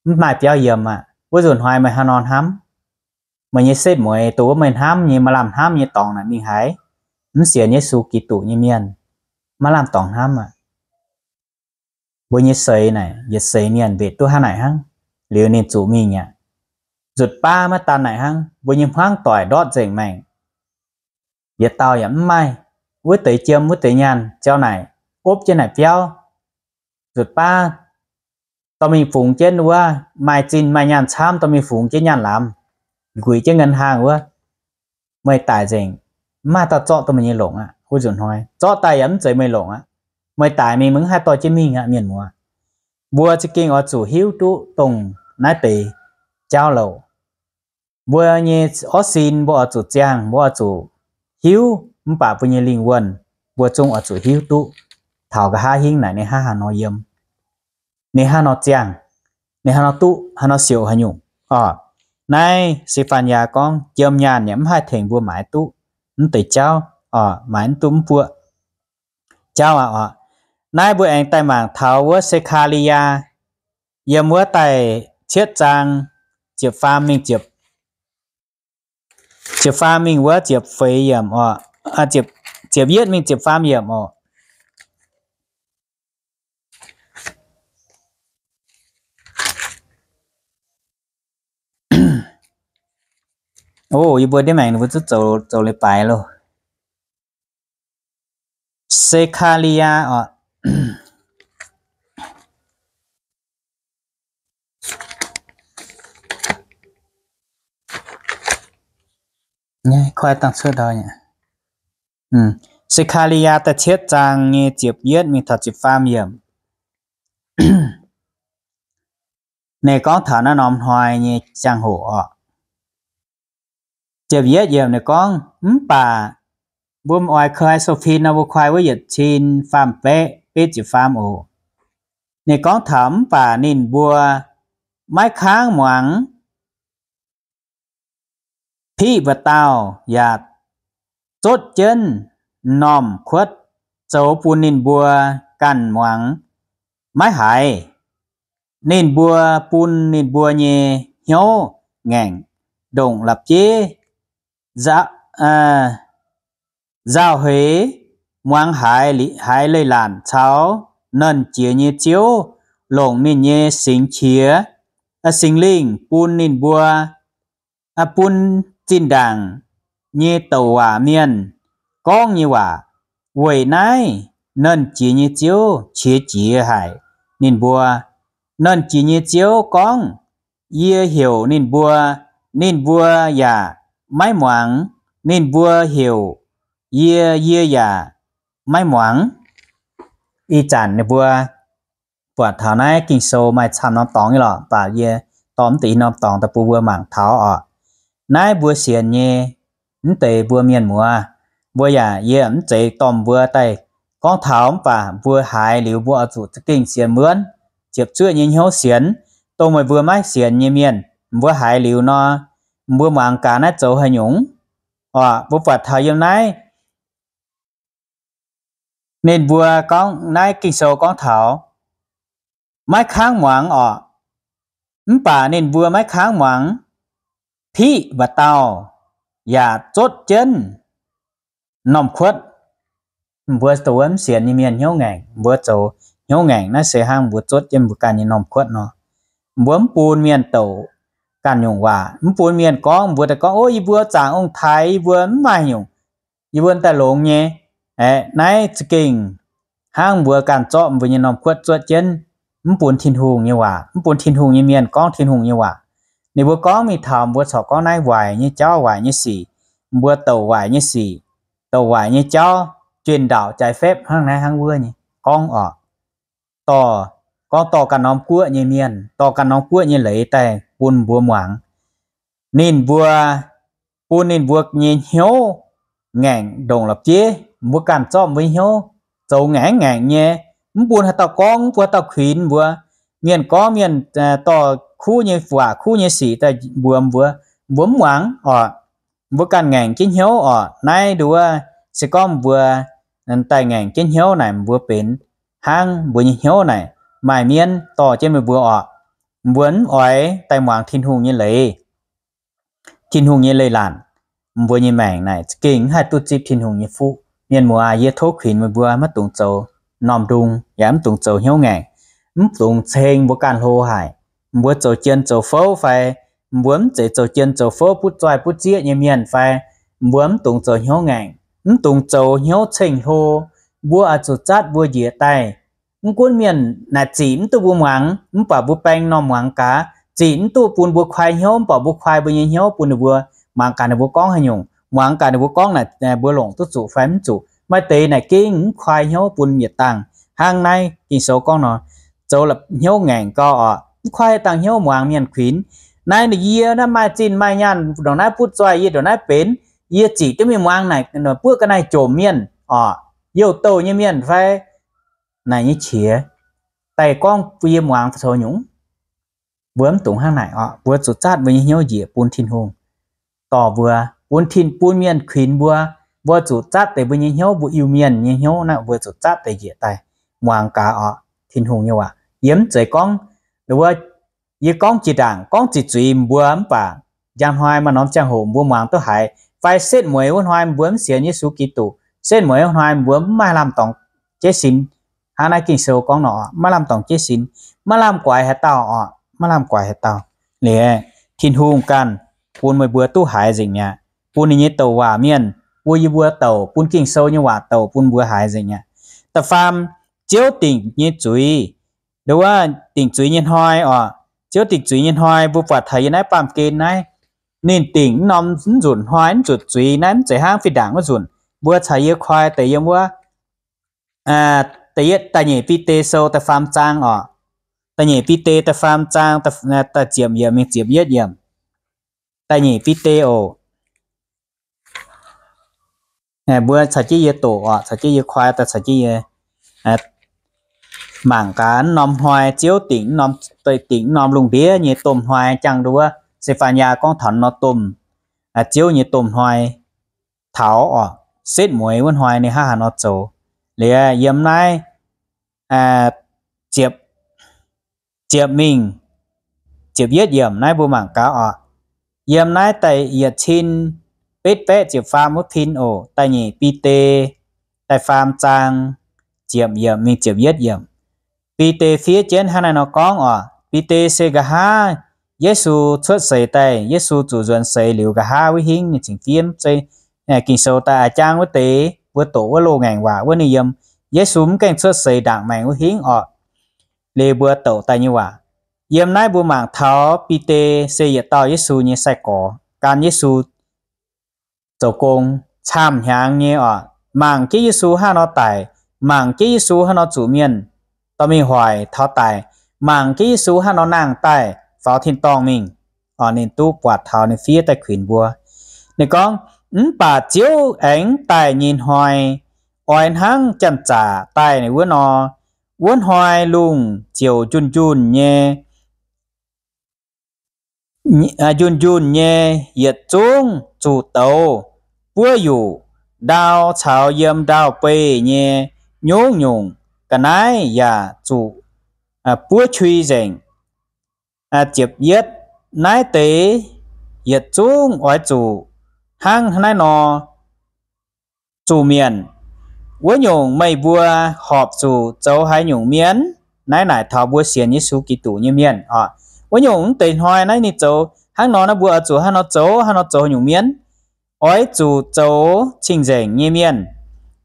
mv maaih biauv yiem aqv. Wuov nzunc hnoi meih hnangv nor hnamv, meih nyei setv mueiz dongh wuov meih hnamv nyei, maaih lamh hnamv nyei dorngx naaic mingh haaix? Mv sienx Yesu Giduc nyei mienh, maaih lamh dorngx hnamv aqv. Mbuo nyei seix naaic yietc seix mienh mbenc duqv hnangv naaic hnangv, liuz ninh zuqc mingh aqv. Nzutc baav maiv daan naaic hnangv, mbuo nyei hmuangv doic ndortv nzengc maengc. Yietc dauh yaac mv maaih. Wuov deix jiem wuov deix nyaanh ziouc naaic opv jienv naaic biauv. Nzutc baav dorh mingh fungx jienv wuov, maaih zinh maaih nyaanh camv dorh mingh fungx jienv nyaanh lamz, nquix jienv เงินห้าง wuov, meih daic nzengc, mv maaih dauh zorqv duqv meih nyei longc aqv. Wuov nzunc hnoi zorqv daaih yaac mv zeiz meih longc aqv. Meih daic mingh mv haih dorh jienv mingh aqv, mienh muoz. Mbuo za'gengh oix zuqc hiuv duqv dongh naaiv deix jauv louc. Mbuo nyei orqv sin mbuo oix zuqc ziangh, mbuo oix zuqc hiuv, mv baac mbuo nyei lingh wuonh mbuo zungv oix zuqc hiuv duqv taux nqa'haav hingv naaic ninh hnangv haaix nor yiem, ninh hnangv nor ziangh, ninh hnangv nor duqv, hnangv nor siouc haaix nyungc. Orqc, naaiv Se^fan^yaa gorngv jiem nyaanh yaac mv haih tengx mbuo maaiz duqv mv deix jauv, orqc, maaiz mv duqv mv buoqc jauv aqv. Orqc, naaiv mbuo aengx daaih mangc taux wuov Se^kaa^li^yaa yiem wuov da'cietv zaang ziepc faam mingh ziepc, ziepc faam mingh wuov ziepc feix yiemc orqc, ziepc yietv mingh ziepc faam yiemc orqc. O, yie mbuo ndiev maengc ninh mbuo zuqc zoux, zoux leiz-baaix loh. Se^kaa^li^yaa orqc. Se^kaa^li^yaa da'cietv zaang nyei ziepc yietv mingh taux ziepc faam yiemc. Ninh gorngv taux naaiv norm hnoi nyei ziangh hoc orqc. Ziepc yietv yiemc ninh gorngv, mv baac mbuo oix koi sou-fin nor, mbuo koi wuov yietc cin faam-beqv betv ziepc faam oc. Ninh gorngv taux mv baac ninh mbuo maiv kangv muangx piqv mba'dauh yaac zotv jienv m'normh kuotv zoux bun ninh mbuo ganh muangx maiv haiz. ninh mbuo bun ninh mbuo nyei hnyouv ngaengc ndongc la'bieiv nzauh heix, muangx haiz, haiz leiz-latc caux Nernh Jiex nyei Ziouv longc ninh nyei singx qiex, Singx Lingh bun ninh mbuo, bun zinh ndaangc nyei douc waac mienh gorngv nyei waac. Weic naaiv Nernh Jiex nyei Ziouv qiex jiez haic ninh mbuo. Nernh Jiex nyei Ziouv gorngv, Yie heuc ninh mbuo, ninh mbuo yaac maiv muangx. Ninh mbuo heuc yie, yie yaac maiv muangx. Ih zanc ninh mbuo buatc taux naaiv Ging-Sou maaih camv norm dorngx nyei lorqc, mv baac yie dorh mv deix norm dorngx daaih bun mbuo mangc taux oc. Naaiv mbuo sienx nyei mv deix mbuo mienh muoz, mbuo yaac, yie mv zeiz dorh mbuo daaih gorngv taux, mv baac mbuo haiz liuz mbuo oix zuqc za'gengh sienx wuonv, ziepc zuoqv nyei hnyouv sienx, dongh meih mbuo maiv sienx nyei mienh, mbuo haiz liuz nor, mbuo muangx gaax naaiv zoux haaix nyungc. Oc, mbuo buatc taux yiem naaiv ninh mbuo gorngv, naaiv Ging-Sou gorngv taux maiv kangv muangx oc. Mv baac ninh mbuo maiv kangv muangx, piqv mba'dauh yaac zotv jienv norm-kuotv. Mbuo dongh wuov mv sienx nyei mienh hnyouv ngaengc, mbuo zoux hnyouv ngaengc naaiv se hnangv mbuo zotv jienv mbuo ganh nyei norm-kuotv nor. Mbuo mv bun mienh douc ganh nyungc waac, mv bun mienh gorngv, mbuo daaih gorngv, Ov, yie mbuo zaangc ong-taaix, yie mbuo mv maaih nyungc, yie mbuo daaih longx nyei. Aeqv, naaiv za'gengh hnangv mbuo ganh zorqv mbuo nyei norm-kuotv zuotv jienv, mv bun Tin-Hungh nyei waac, mv bun Tin-Hungh nyei mienh gorngv Tin-Hungh nyei waac. Ninh mbuo gorngv mingh taux mbuo corc gorngv naaiv waaic nyei jauv, waaic nyei sic, mbuo douc waaic nyei sic, douc waaic nyei jauv, juen ndaauc jaaix fepv hnangv naaiv hnangv wuov nyei gorngv oc. Dorh, gorngv dorh ganh norm guoqv nyei mienh, dorh ganh norm guoqv nyei leiz daaih bun mbuo muangx. Ninh mbuo, bun ninh mbuo nyei hnyouv ngaengc ndongc la'bieiv. Mbuo ganh zorqv mbuo nyei hnyouv zoux ngaengc ngaengc nyei, mv bun haaix dauh gorngv, mv bun haaix dauh kuinx mbuo. Mienh gorngv mienh dorh kuv nyei waac, kuv nyei sic daaih mbuox mbuo, mbuo mv muangx oc. Mbuo ganh ngaengc jienv hnyouv oc. Naaiv nduov se gorngv mbuo daaih ngaengc jienv hnyouv naaic, mbuo benx hnangv mbuo nyei hnyouv naaic maaih mienv dorh jienv meih mbuo oc. Mbuo mv oix daaih muangx Tin-Hungh nyei leiz, Tin-Hungh nyei leiz-latc, mbuo nyei maengc naaic za'gengh mv haih duqv zipv Tin-Hungh nyei fuqv. Mienh muoz, yie tov kuinx meih mbuo maiv dungx zoux norm-ndung, yaac mv dungx zoux hnyouv ngaengc, mv dungx ceng mbuo ganh hlo haic. Mbuo zoux jien zoux fouv fai mbuo mv zeiz zoux jien zoux fouv butv zoih butv zieqv nyei mienh fai mbuo mv dungx zoux hnyouv ngaengc, mv dungx zoux hnyouv ceng-hlo. Mbuo oix zuqc zatv mbuo njiec daaih. Mv gunv mienh naaic zic mv duqv mbuo muangx, mv baac mbuo baeng norm muangx gaax. Zic mv duqv bun mbuo kuaai hnyouv, mv baac mbuo kuaai mbuo nyei hnyouv bun ninh mbuo, muangx gaax ninh mbuo gorngv haaix nyungc, muangx gaax ninh mbuo gorngv naaic, mbuo longc duqv zuqc fai mv zuqc. Maaih deix naaic gengh mv kuaai hnyouv bun yietc dangh. Hnangv naaiv Ging-Sou gorngv nor, zoux hnyouv ngaengc gau oc, mv kuaai dangh hnyouv muangx mienh kuinx. Naaiv ninh yie naaiv maaih zinh maaih nyaanh ndongc naaiv butv zoih, yie ndongc naaiv benx, yie zic duqv mingh muangx naaic buov ga'naaiv jomc mienh oc, youh douh nyei mienh fai naaic nyei qiex daaih gorngv bun yie muangx zoux nyungc. Mbuo mv dungx hnangv naaic oc. Mbuo zuqc zatv mbuo nyei hnyouv njiec bun Tin-Hungh dorh mbuo, bun tin, bun mienh kuinx mbuo. Mbuo zuqc zatv deix mbuo nyei hnyouv, mbuo Iu-Mienh nyei hnyouv naaiv, mbuo zuqc zatv deix njiec daaih muangx gaax oc Tin-Hungh nyei waac. Yie mv zeiz gorngv, wuov, yie gorngv jiex ndaangc gorngv ziqc zuiz mbuo mv baac njang hnoi maaih norm ziangh hoc mbuo muangx duqv haiz, fai setv mueiz wuov hnoi mbuo mv sienx Yesu Giduc, setv mueiz wuov hnoi mbuo mv maaih lamh dorngc jeiv sin. Hnangv naaiv Ging-Sou gorngv nor, maiv lamh dorngc jeiv sin, maiv lamh guaix haaix dauh oc, maiv lamh guaix haaix dauh. Liuz, Tin-Hungh ganh bun meih mbuo duqv haiz nzengc mi'aqv, bun ninh nyei douc waac mienh, bun yie mbuo douc, bun Ging-Sou nyei waac douc bun mbuo haiz nzengc mi'aqv. Da'faam, Ziouv dingc nyei zuiz. Nduov, dingc zuiz nyei hnoi oc. Ziouv dingc zuiz nyei hnoi mbuo buatc taux yie naaiv baamh gen naaiv, ninh dingc mv norm mv nzunc hnoi mv nzunc zuiz naaiv mv zeiz hnangv fih ndaangc wuov nzunc. Mbuo caux yie koi deix yiem wuov, da'yietv, da'nyeic Bide Sou da'faam zaang oc. Da'nyeic Bide da'faam zaang, da'ziepc yiemc mingh ziepc yietv yiemc. Da'nyeic Bide oc. Mbuo caux jienv yie doqc oc, caux jienv yie koi, daaih caux jienv yie mangc gaax mv norm hnoi Ziouv dingc, dingc mv norm lungh ndiev nyei domh hnoi. Jangx nduov Se^faan^yaa gorngv taux norm domh, Ziouv nyei domh hnoi taux oc, setv mueiz wuov hnoi ninh hnangv haaix nor zoux. Liuz yiem naaiv ziepc ziepc mingh ziepc yietv yiemc naaiv mbuo mangc gaax oc. Yiem naaiv da'yietv cin betv baeqv ziepc faam wuov pin oc, da'nyeic Bide da'faam zaang ziepc yiemc mingh ziepc yietv yiemc. Bide fiev jienv hnangv naaiv nor gorngv oc. Bide se nqa'haav Yesu cuotv seix daaih, Yesu zuqc nzuonx seix liuz nqa'haav wuov hingv ninh cingx fiev Ging-Sou daaih a'jang wuov deix mbuo doqc wuov loz-ngaengc waac wuov ninh yiem Yesu mv gaengh cuotv seix ndaangc maengx wuov hingv oc. Liuz mbuo doqc daaih nyei waac. Yiem naaiv mbuo mangc taux Bide se yietc dauh Yesu nyei sai-gorx gan Yesu zoux gong camv hnyangx nyei oc. Mangc jienv Yesu hnangv nor daic, mangc jienv Yesu hnangv nor zuqc mienh dorh mingh hoic taux daic, mangc jienv Yesu hnangv nor nangh daaih faaux tin-dorngh mingh oc. Ninh duqv buatc taux ninh fiev daaih kuinx mbuo. Ninh gorngv, mv baac Ziouv aengx daaih nyei hnoi oix hnangv janx-zaqc daaih wuov nor, wuov hnoi lungh ziouc njunh-njunh nyei njunh-njunh nyei yietc zungv zuqc douz buov yuqc, ndau caux yiem ndau-beih nyei nyungc-nyungc ga'naaiv yaac zuqc buov qui nzengc. Ziepc yietv, naaiv deix yietc zungv oix zuqc hnangv naaiv nor zuqc mienc. Wuov nyungc meih mbuo horpc zuqc zoux haaix nyungc mienh? Naaiv naaic taux mbuo sienx Yesu Giduc nyei mienh oc. Wuov nyungc mv deix hnoi naaiv ninh zoux hnangv nor, naaiv mbuo oix zuqc hnangv nor zoux, hnangv nor zoux haaix nyungc mienh? Oix zuqc zoux cing-nzengc nyei mienh,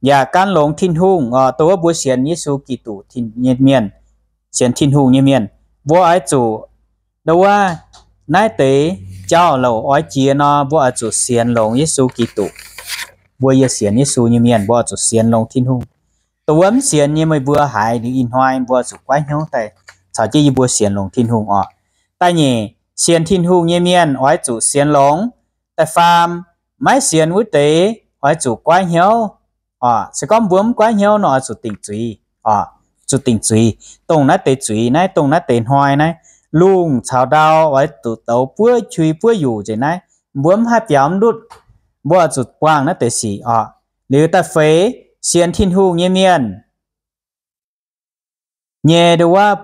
yaac gan longx Tin-Hungh oc. Dongh wuov mbuo sienx Yesu Giduc nyei mienh, sienx Tin-Hungh nyei mienh, mbuo oix zuqc ndo wuov naaiv deix jauv-louc oix jiex nor, mbuo oix zuqc sienx longx Yesu Giduc. Mbuo yie sienx Yesu nyei mienh, mbuo oix zuqc sienx longx Tin-Hungh. Dongh wuov mv sienx nyei meih mbuo haiz liuz ih hnoi mbuo oix zuqc goiv hnyouv daaih caux jienv yie mbuo sienx longx Tin-Hungh oc. Da'nyeic, sienx Tin-Hungh nyei mienh oix zuqc sienx longx. Da'faam, maiv sienx wuov deix oix zuqc goiv hnyouv oc. Se gorngv mbuo mv goiv hnyouv nor oix zuqc dingc zuiz oc. Zuqc dingc zuiz. Dongh naaiv deix zuiz naaiv, dongh naaiv deix hnoi naaiv, lungh caux ndau oix zuqc douz buov qui buov yuqc nzengc naaiv, mbuo mv haih biaux mv ndutv. Mbuo oix zuqc buangh naaiv deix sic oc. Liuz da'feix, sienx Tin-Hungh nyei mienh nyei ndo wuov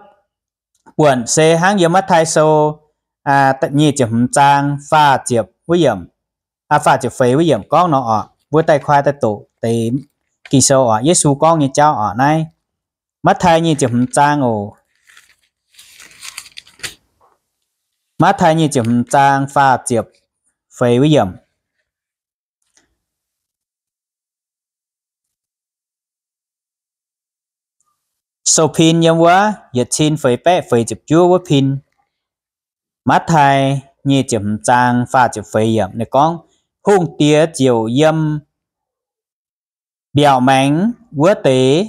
buonc se hnangv yiem Matv^tai Sou nyic ziepc hmz zaang faah ziepc wuov yiemc, faah ziepc feix wuov yiemc gorngv nor oc. Mbuo daaih kuaai daaih doqc deix Ging-Sou oc, Yesu gorngv nyei jauv oc. Naaiv Matv^tai nyic ziepc hmz zaang oc. Matv^tai nyic ziepc hmz zaang faah ziepc feix wuov yiemc. Sou-pin yiem wuov yietc cin feix baeqv feix ziepc juov wuov pin. Matv^tai nyic ziepc hmz zaang faah ziepc feix yiemc ninh gorngv, hungh diex ziouc yiem mbiaauc maengx wuov deix,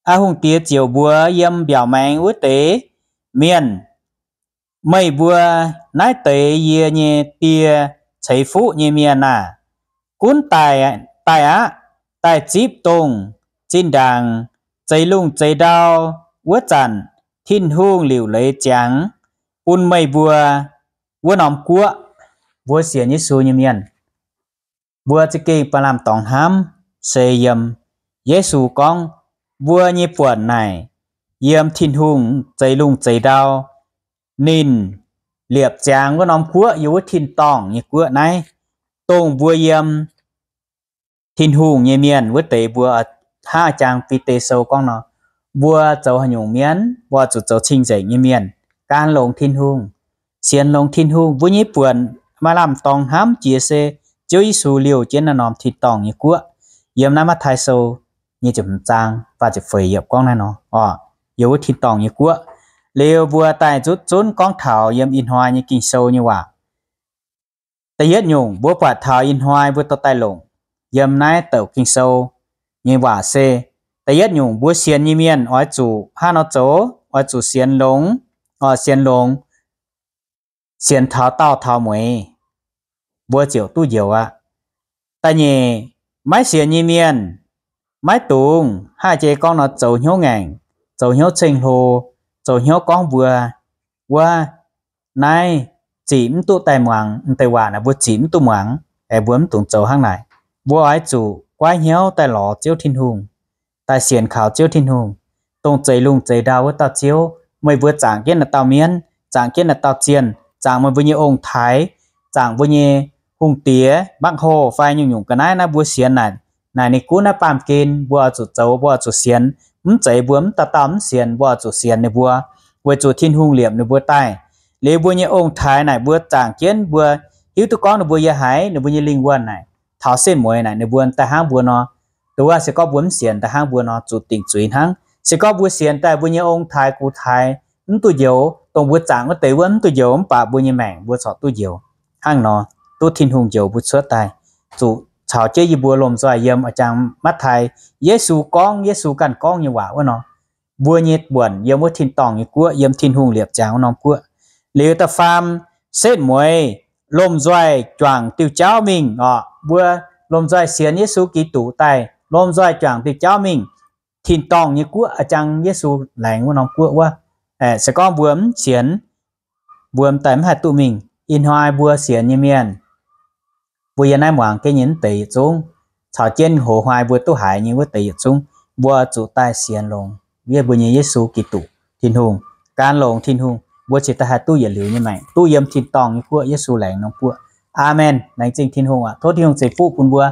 hungh diex ziouc mbuox yiem mbiaauc maengx wuov deix mienh, meih mbuo naaiv deix yie nyei Die ceix fuqv nyei mienh aah! Gunv daaih, daaih aqv. Daaih zipv dongh zinh ndaangc zeix lungh zeix ndau wuov zanc Tin-Hungh liuc leiz ziangx bun meih mbuo wuov norm guoqv. Mbuo sienx Yesu nyei mienh, mbuo za'gengh baav lamh dorngx hnamv se yiem Yesu gorngv mbuo nyei buonc naaic yiem Tin-Hungh zeix lungh zeix ndau. Ninh liepc ziangx wuov norm guoqv yiem wuov tin-dorngh nyei guoqv naaiv. Dongh mbuo yiem Tin-Hungh nyei mienh wuov deix mbuo hnangv jang Bide Sou gorngv nor, mbuo zoux haaix nyungc mienh, mbuo zuqc zoux cing-nzengc nyei mienh, gan longx Tin-Hungh, sienx longx Tin-Hungh. Mbuo nyei buonc maaih lamh dorngx hnamv jiex se Ziouv Yesu liouh jienv naaiv norm tin-dorngh nyei guoqv. Yiem naaiv Matv^tai Sou nyic ziepc hmz zaang faah ziepc feix yiemc gorngv naaiv nor oc, yiem wuov tin-dorngh nyei guoqv. Liuz mbuo daaih zutv zunv gorngv taux yiem ih hnoi nyei Ging-Sou nyei waac. Da'yietv nyungc mbuo buatc taux ih hnoi mbuo dorh daaih longc yiem naaiv douc Ging-Sou nyei waac se, da'yietv nyungc mbuo sienx nyei mienh oix zuqc hnangv nor zoux, oix zuqc sienx longx, oix sienx longx, sienx taux daauh taux mueiz, mbuo ziouc duqv njoux aqv. Da'nyeic, maiv sienx nyei mienh maiv dungx haih jei gorngv nor zoux hnyouv ngaengc, zoux hnyouv ceng-hlo, zoux hnyouv gorngv mbuo wuov naaiv zic mv duqv daaih muangx, m'deix waac naaic mbuo zic mv duqv muangx, aengx mbuo mv dungx zoux hnangv naaic. Mbuo oix zuqc goiv hnyouv daaih lorz Ziouv Tin-Hungh, daaih sienx kaux Ziouv Tin-Hungh, dongh zeix lungh zeix ndau wuov dauh Ziouv, meih mbuo zaangc jienv naaiv dauh mienv, zaangc jienv naaiv dauh zienh, zaangc meih mbuo nyei ong-taaix, zaangc mbuo nyei hungh diex, mbangc hoh fai nyungc-nyungc ga'naaiv naaiv mbuo sienx naaic, naaic ninh gunv naaiv baamh gen mbuo oix zuqc zoux, mbuo oix zuqc sienx. Mv zeiz mbuo mv dauh dauh mv sienx, mbuo oix zuqc sienx ninh mbuo, weic zuqc Tin-Hungh liepc ninh mbuo daaih. Liuz mbuo nyei ong-taaix naaic mbuo zaangc jienv mbuo hiuv duqv gorngv ninh mbuo yiem haaix, ninh mbuo nyei lingh wuonh naaic taux setv mueiz naaic ninh mbuo daaih hnangv mbuo nor. Duqv se gorngv mbuo mv sienx daaih hnangv mbuo nor zuqc dingc zuiz hnangv. Se gorngv mbuo sienx daaih mbuo nyei ong-taaix gux-taaix mv duqv njoux, dongh mbuo zaangc wuov deix wuov mv duqv njoux, mv baac mbuo nyei maengc mbuo corc duqv njoux. Hnangv nor, duqv Tin-Hungh njoux mbuo cuotv daaih, zuqc caux jienv yie mbuo lomh nzoih yiem a'jang Matv^tai, Yesu gorngv, Yesu ganh gorngv nyei waac wuov nor, mbuo nyei buonc yiem wuov tin-dorngh nyei guoqv, yiem Tin-Hungh liepc ziangx wuov norm guoqv. Liuz da'faam, setv mueiz lomh nzoih juangc diuh jauv mingh orqc. Mbuo lomh nzoih sienx Yesu Giduc daaih, lomh nzoih juangc diuh jauv mingh tin-dorngh nyei guoqv, a'jang Yesu laengz wuov norm guoqv wuov. Se gorngv mbuo mv sienx, mbuo m'daaih mv haih duqv mingh. Ih hnoi mbuo sienx nyei mienh, mbuo yiem naaiv muangx jienv nyei mv deix yietc zungv, caux jienv hoz hnoi mbuo duqv haiz nyei wuov deix yietc zungv, mbuo zuqc daaih sienx longx yie mbuo nyei Yesu Giduc, Tin-Hungh, gan longx Tin-Hungh, mbuo cingx daaih haih duqv yietc liuz nyei maengc, duqv yiem tin-dorngh nyei guoqv, Yesu laengz norm guoqv. Aamen. Laengz zingh Tin-Hungh aac. Tov Tin-Hungh ceix fuqv bun mbuo.